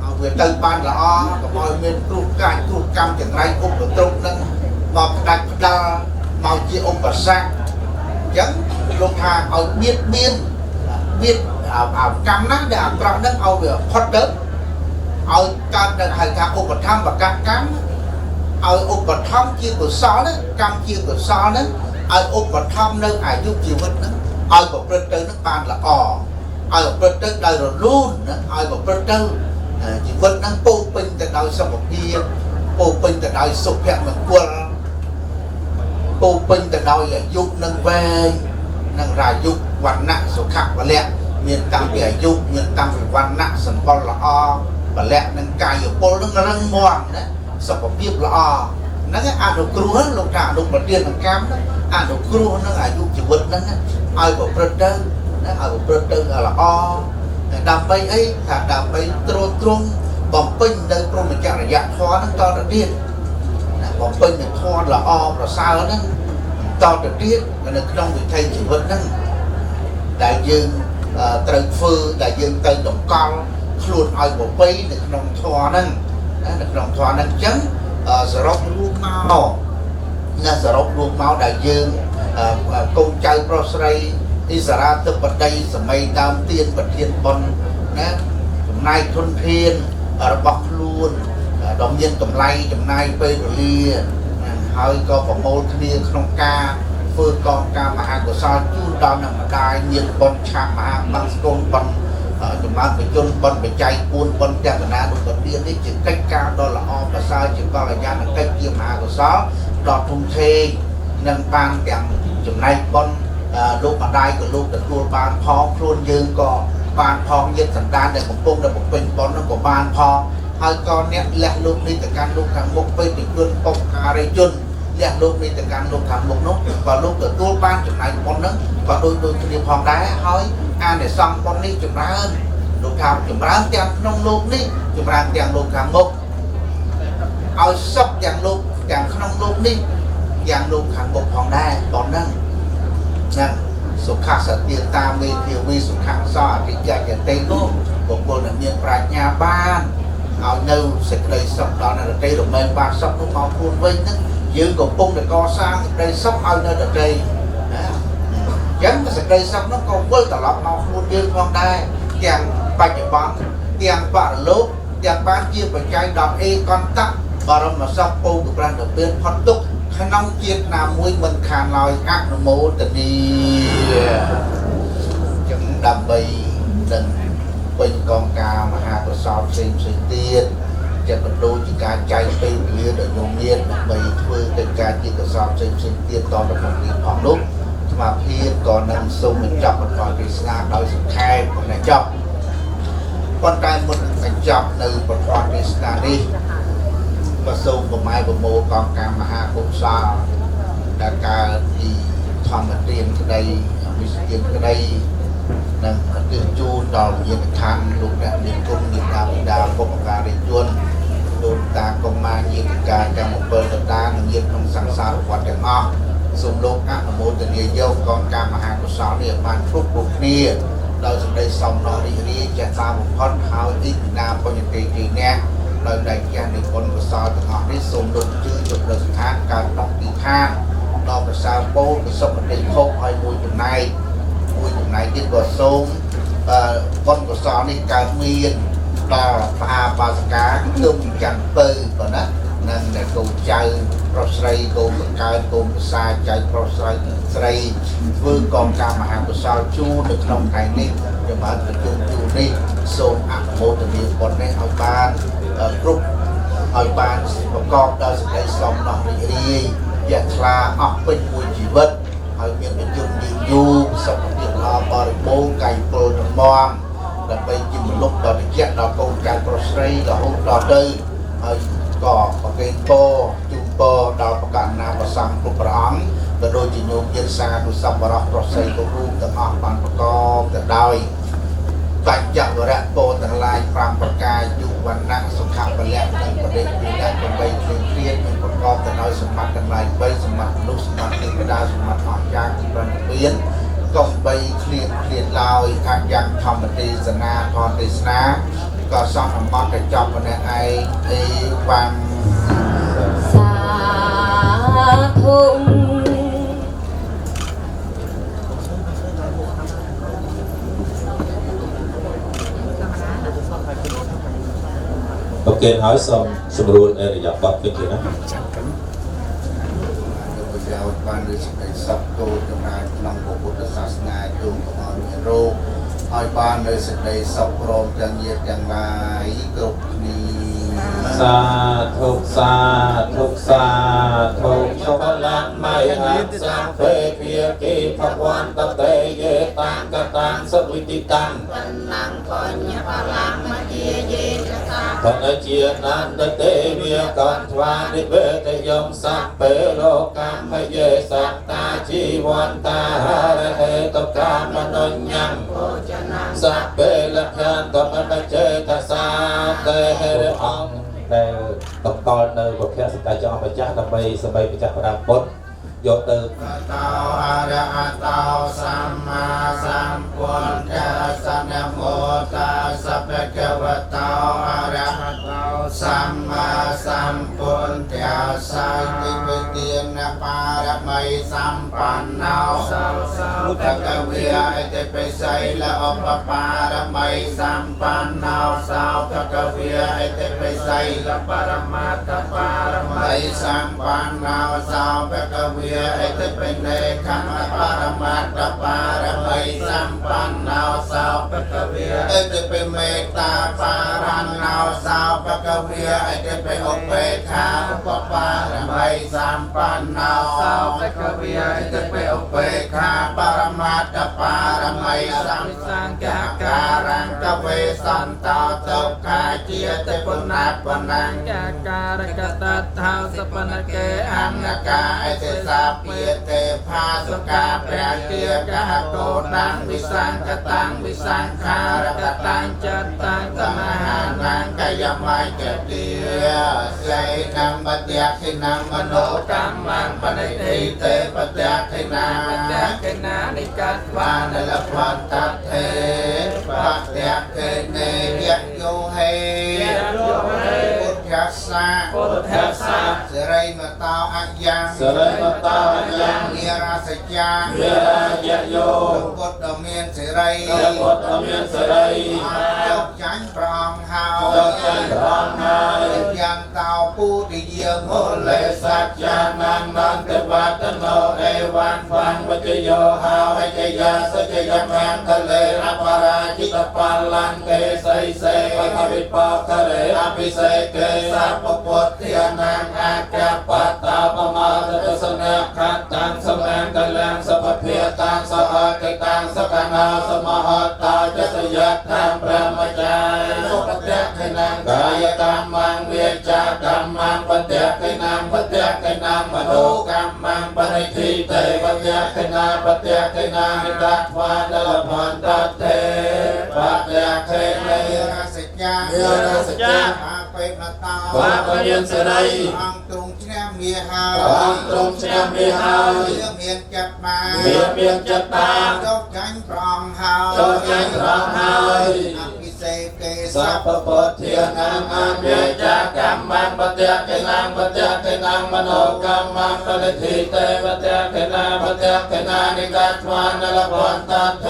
ឲ្យវាទៅបានល្អកុំឲ្យមានគ្រោះកាចគ្រោះកម្មចង្រៃឧបទ្រពហ្នឹងមកផ្ដាច់ផ្ដាល់មកជាឧបសគ្គអញ្ចឹងលោកថាឲ្យបៀតបៀនបៀតអាកម្មណាដែលអាក្រក់ហ្នឹងឲ្យវាផុតទៅឲ្យកើតនៅហៅថាឧបត្ថម្ភកម្មឲ្យឧបត្ថម្ភជាកុសលណាកម្មជាកុសលហ្នឹងឲ្យឧបត្ថម្ភនៅអាយុជីវិតហ្នឹងឲ្យប្រព្រឹត្តទៅនឹងបានល្អឲ្យប្រព្រឹត្តទៅដោយរលូនណាឲ្យប្រព្រឹត្តទៅជីវិតហ្នឹងពោពេញទៅដោយសុខភាពពោពេញទៅដោយសុភមង្គលពោពេញទៅដោយអាយុនឹងវែងនឹងរាយុវណ្ណៈសុខៈពលៈមានតាំងពីអាយុមានតាំងពីវណ្ណៈសម្បុរល្អពលៈនឹងកាយពលនឹងរឹងមាំណាសុខភាពល្អហ្នឹងអនុគ្រោះលោកថាអនុប្រទានកម្មហ្នឹងអនុគ្រោះនឹងអាយុជីវិតហ្នឹងឲ្យប្រព្រឹត្តទៅណាឲ្យប្រព្រឹត្តទៅល្អដើម្បីអីថាដើម្បីទ្រទ្រង់បំពេញនៅព្រហ្មចរិយធម៌ហ្នឹងតទៅទៀតណាបំពេញនៅធម៌ល្អប្រសើរហ្នឹងតទៅទៀតនៅក្នុងវិថីជីវិតហ្នឹងដែលយើងត្រូវធ្វើដែលយើងទៅតម្កល់ខ្លួនឲ្យប្រពៃនៅក្នុងធម៌ហ្នឹងណានៅក្នុងធម៌ហ្នឹងអញ្ចឹងសរុបរួមមកណាសរុបរួមមកដែលយើងកូនចៅប្រុសស្រីអិសរាធិបតីសម័យដើមទៀនប្រធានបុណ្យណាចំណាយធនធានរបស់ខ្លួនដ៏មានតម្លៃចំណាយពេលវេលាហើយក៏ប្រមូលគ្នាក្នុងការធ្វើកងការមហាកុសលជូនដល់អ្នកម្ដាយមានបុណ្យឆាកមហាបង្សុកូលបុណ្យចម្រើនបជនបុណ្យបច្ច័យ4បុណ្យទស្សនានុប្រទាននេះជាកិច្ចការដ៏ល្អប្រសើរជាកល្យាណកិច្ចជាមហាកុសលដ៏ធំធេងនឹងបានទាំងចំណែកបុណ្យលោកម្ដាយក៏លោកទទួលបានផងខ្លួនយើងក៏បានផងញាតិសន្តានដែលកំពុងតែបំពេញបុណ្យនោះក៏បានផងហើយក៏អ្នកលះលោកនេះទៅកាន់លោកខាងមុខពេកជនបុព្វការីជនលះលោកនេះទៅកាន់លោកខាងមុខនោះក៏លោកទទួលបានចំណែកបុណ្យហ្នឹងក៏ដូចគ្នាផងដែរហើយអានិសង្សបុណ្យនេះចម្រើនលោកថាចម្រើនទាំងក្នុងលោកនេះចម្រើនទាំងលោកខាងមុខឲ្យសុខទាំងលោកទាំងក្នុងលោកនេះទាំងលោកខាងមុខផងដែរបុណ្យហ្នឹងណាសុខសទាតាមេធាវីសុខសអរិយយតិនោះបុគ្គលដែលមានប្រាជ្ញាបានឲ្យនៅសេចក្តីសុខដល់អ្នកដទៃរមែងបានសុខនោះមកខ្លួនវិញហ្នឹងយើងកំពុងតែកសាងសេចក្តីសុខឲ្យនៅដទៃណាអញ្ចឹងសេចក្តីសុខនោះក៏វិលត្រឡប់មកខ្លួនយើងផងដែរទាំងបច្ចុប្បន្នទាំងបរលោកទាំងបានជាបច្ច័យដល់អេកន្តៈបរមសុខពោធិប្រាណពៀនផុតទុក្ខក្នុងជាតិណាមួយមិនខានឡើយអនុមោទនា ការចែកពេលវេលាដែលញោមមានដើម្បីធ្វើកិច្ចការជាកុសលផ្សេងៗទៀតតទៅក្នុងនេះផងនោះអាត្មាភាពក៏នឹងសូមបញ្ចប់បន្តទេសនាដោយសង្ខេបប៉ុណ្ណេះចប់ប៉ុន្តែមុននឹងបញ្ចប់នៅបន្តទេសនានេះក៏សូមប្រម៉ែប្រមូលកងកម្មមហាកុសលដែលកើតពីធម្មទានក្តីអវិសទានក្តីនិងឧទ្ទិសជូនដល់វិញ្ញាណក្ខន្ធលោកអ្នកមានគុណមានតាបិតាបុព្វការីជនដូនតាកុមារញាតិកាទាំង7ដតានិងញាតិក្នុងសង្សារវដ្តទាំងអស់សូមលោកអនុមោទនាយកកងកម្មមហាកុសលនេះបានគ្រប់គ្រប់គ្នាដោយសេចក្តីសំណររីករាយចេះតាបំផុតហើយអ៊ីណាបញ្ញតិទីអ្នកដោយដៃចាស់នៃបុណ្យកុសលទាំងអស់នេះសូមលោកជឿជម្រើស្ថានកើតក្នុងទីឋានដល់ប្រសើរពោលពីសុគតិភពហើយមួយចំណែកទៀតក៏សូមបុណ្យកុសលនេះកើតមានដល់ព្រះអាបាសិកាទុំច័ន្ទពៅប៉ុណ្ណានិងដែលកូនចៅប្រុសស្រីកូនបង្កើតកូនប្រសាចៅប្រុសស្រីធ្វើកងកម្មមហាកុសលជូននៅក្នុងថ្ងៃនេះខ្ញុំបានប្រជុំជូននេះសូមអនុមោទនាបុណ្យនេះឲ្យបានគ្រប់ឲ្យបានប្រកបដោយសេចក្តីសំណោះរីករាយយៈថ្លាអស់ពេញមួយជីវិតហើយមានប្រជុំយឺនយូរសុខភាពល្អបរិបូរណ៍កាយពលរឹងមាំដើម្បីជាមលុបដល់ត្រជាក់ដល់កូនចៅប្រុសស្រីរហូតដល់ទៅហើយក៏ប្រគេនពរជូនពរដល់ប្រកាសណាប្រសង្ឃគ្រប់ព្រះអង្គក៏ដូចជាញោមញាតិសាធុសប្បុរសប្រុសស្រីគ្រប់រូបទាំងអស់បានប្រកបទៅដោយបញ្ចវរៈពោទាំងឡាយ5ប្រការយុវណ្ណៈសុខៈពលៈនិងបដិពិណៈ8គ្លៀងគ្លាតនិងប្រកបទៅដោយសម្បត្តិទាំងឡាយ3សម្បត្តិមនុស្សសម្បត្តិទេវតាសម្បត្តិអស្ចារ្យទី9មានកុំបីគ្លៀងគ្លាតឡើយអយ៉ាងធម្មទេសនាធម៌ទេសនាក៏សន្មតតែចប់ម្នាក់ឯងអេវ៉ាំសាធុប្រគេនហើយសូមសម្រួលអរិយាបថវិញទៀតណាប្រយោជន៍បានឬសេចក្តីសុខចូលចម្រើនក្នុងពុទ្ធសាសនាទូកុំឲ្យមានរោគឲ្យបាននៅសេចក្តីសុខព្រមទាំងញាតិទាំងឡាយគ្រប់គ្នាសាធុសាធុសាធុชลังไม่หักสัพเพเพียกีภวันตเตเยตังกตังสวิติตังนังปัญญาลังมเยเย ธนเจียนันเตเวียกันทวานิเวทยมสัพเพโลกัมพเยสัตตาชีวันตาหาระเหตุกามนุญญังสัพเพละขันตมนเจตสาเตเหระอัง ដែលតម្កល់នៅពភៈសម្ដេចចៅម្ចាស់ដើម្បីសម្បីម្ចាស់ប្រាំបុត្រយកទៅ តោអរហតោសម្មាសម្ពុទ្ធស្សនមោតាសៈភគវតោអរហតោសម្មាសម្ពុទ្ធស្សតិវិទានបារមីសម្បណ្ណោភគវិអតិបិសីលឧបបារមីសម្បណ្ណោសោភគវិអតិបិសីលបរមត្តបារមីសម្បណ្ណោសោភគវិអតិបិនេខមបរមត្តបារមីសម្បណ្ណោសោភគវិអតិបិមេត្តាបារណោសោភគវិអតិបិឧបេក្ខាឧបបារមីសម្បណ្ណោសោភគវិអតិបិឧបេក្ខាបរមត្តបារមីសម្សង្ឃការង្គវេសន្តោទុក្ខាជាតិពុណពណង្ ការកតថោសពនកេអនកាអតិសាពាទេផាសុកាព្រះជាកហកោតាំងវិសង្កតាំងវិសង្ខារកតាំងចតាំងសមហានងកយមច្ចតិសៃនំបតិខិនមโน កម្មង បនិធិទេបតិខិណា បតិខិណានិកត វានលវន្តថេបតិខិនេយយោហេពុទ្ធសា ពុទ្ធសា សិរីមតោអយ៉ាង សិរីមតោអយ៉ាង និរាសច្ចា និរាយយោ ពុទ្ធដ៏មានសិរី ពុទ្ធដ៏មានសិរី យកចាញ់ព្រះអង្គហើយ យកចាញ់ព្រះអង្គហើយ យ៉ាងតោពុទ្ធិយា មូលេសច្ចាននន្តវតនោអេវੰវੰវច ติโยหาวิจยาสจยมังคะเลอปราจิตปัลลังเกไสเสปะวิปะคะเรอภิเสเกสัพพะเทียนังอากาปตาปมาตสนะขันตังสมังกลังสัพเพตังสหกิตังสกนาสมหตาจสยัตถังพระมจายสุปเตะนังกายกรรมังเวจากรรมังปเตะนังปเตะนังมโนกรรมังปริทิเตปเตะนาปเตะนานิตัตวานลพันตเตปเตะเน ราสิจา เนราสิจา อาเปมตา วาปเนียนสไร อังตรงชนะเมียหา อังตรงชนะเมียหา เมียนจับมา เมียนจับมา เจ้าจันปรองหา เจ้าจันปรองหา อภิเศกเก สัพพะเทียนังอาเมจากรรมังปเตะเกนังปเตะเกนังมโนกรรมังปริทิเตปเตะเกนาปเตะเกนานิกัตวานลพันตเท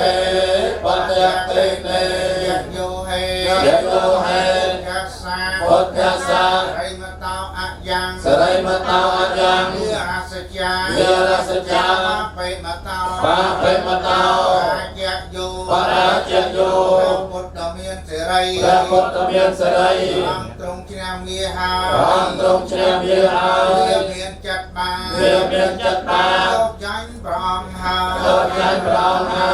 ปเตะเกเน โยเฮ ยโยเฮ ยัสสะ พุทธัสสะ ไรมตาอะยัง สไรมตาอะยัง เนื้อราสจา เนื้อราสจา ปะเปมตา ปะเปมตา ปะเจโย ปะเจโย พระพุทธเมียนเสรี พระพุทธเมียนเสรี อังตรงชนะเมียหา อังตรงชนะเมียหา เมียนจัดมา เมียนจัดมา เจ้าจันปรองหา เจ้าจันปรองหา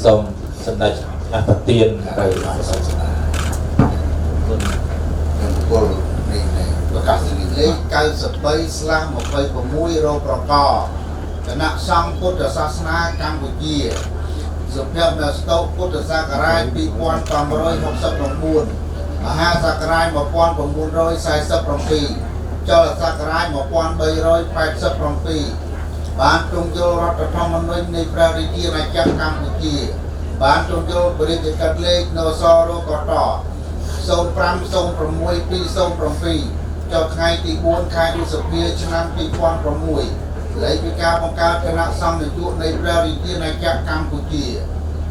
សូមសម្ដេចអបទានទៅសូមស្ដា គុណគុលនេះប្រកាសលេខ 93/26 រប្រកគណៈសង្ឃពុទ្ធសាសនាកម្ពុជាសុភមស្តុពុទ្ធសករាជ 2569 មហាសករាជ 1947 ចលសករាជ 1387 បានទ្រង់យល់រដ្ឋធម្មនុញ្ញនៃព្រះរាជាណាចក្រកម្ពុជាបានទ្រង់យល់ព្រះរាជក្រឹត្យលេខនសរកត 0506207 ចុះថ្ងៃទី 4 ខែឧសភាឆ្នាំ 2006 លេខពីការបង្កើតគណៈសង្ឃនាយកនៃព្រះរាជាណាចក្រកម្ពុជា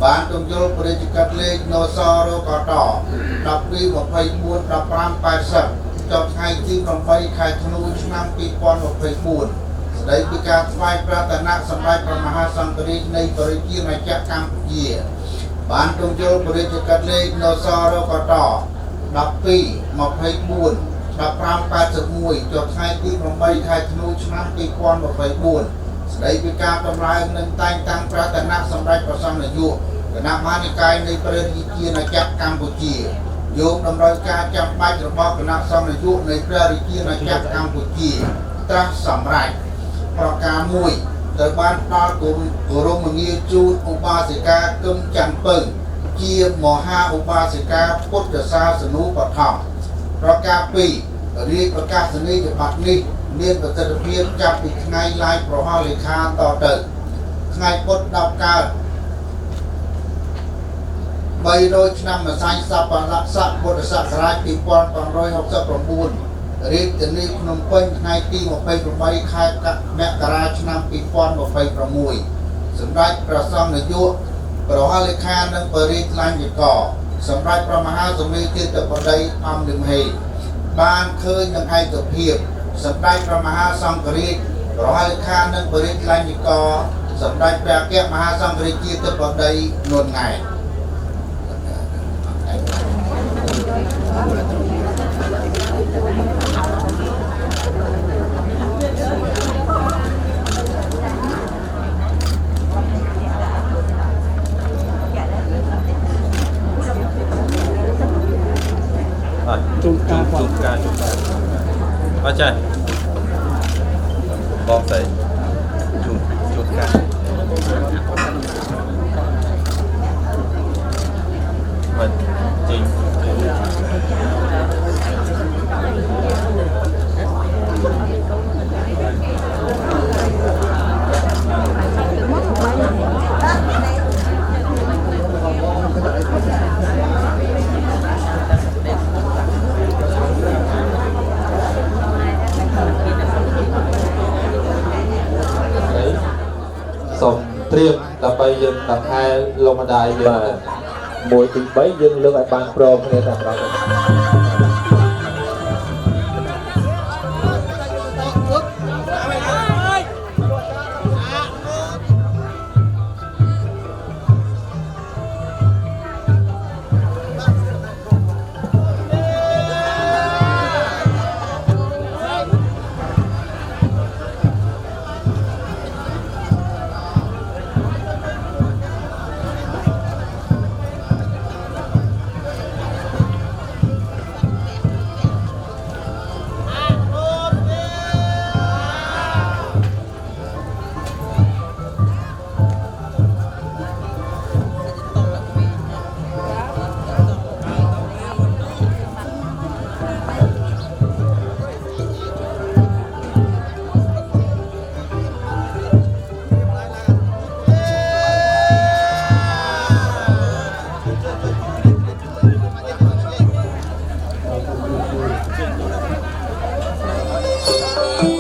បានទ្រង់យល់ព្រះរាជក្រឹត្យលេខនសរកត 1224 1580 ចុះថ្ងៃទី 8 ខែធ្នូឆ្នាំ 2024 ស្ដីពីការថ្វាយប្រាថ្នាសម្ដេចព្រះមហាសង្ឃរាជនៃព្រះរាជាណាចក្រកម្ពុជាបានទ្រង់យល់ព្រះរាជក្រឹត្យលេខនសរកត 1224 1581 ចុះថ្ងៃទី 8 ខែធ្នូឆ្នាំ 2024 ស្ដីពីការតម្លើងនិងតែងតាំងប្រាថ្នាសម្ដេចព្រះសង្ឃនាយកគណៈមហានិកាយនៃព្រះរាជាណាចក្រកម្ពុជាយោងតម្រូវការចាំបាច់របស់គណៈសង្ឃនាយកនៃព្រះរាជាណាចក្រកម្ពុជាត្រាស់សម្រេចប្រការ1ត្រូវបានផ្ដល់គោរមងារជូនឧបាសិកាគឹមច័ន្ទពៅជាមហាឧបាសិកាពុទ្ធសាសនូបឋមប្រការ2រាជប្រកាសនីយបត្រនេះមានប្រសិទ្ធភាពចាប់ពីថ្ងៃឡាយប្រហោលេខាតទៅថ្ងៃពុធ10កើត300ឆ្នាំម្សាញ់សប្បលក្សៈពុទ្ធសករាជ 2569 រាជធានីភ្នំពេញថ្ងៃទី 28 ខែមករាឆ្នាំ 2026 សម្ដេចព្រះសង្ឃនាយកប្រហលេខានិងបរិយាឡាញ់វិកសម្ដេចព្រះមហាសមេធាធិបតីអំលឹមហេបានឃើញនឹងឯកភាពសម្ដេចព្រះមហាសង្ឃរាជប្រហលេខានិងបរិយាឡាញ់វិកសម្ដេចព្រះអគ្គមហាសង្ឃរាជាធិបតីនួនង៉ែ ជូនការជូនការជូនការអត់ចេះបងស្អីជូនជូនការមិនចេញសូមត្រៀមដើម្បីយើងដង្ហែលោកម្ដាយយើង1 2 3យើងលើកឲ្យបានព្រមគ្នាតែម្ដង ។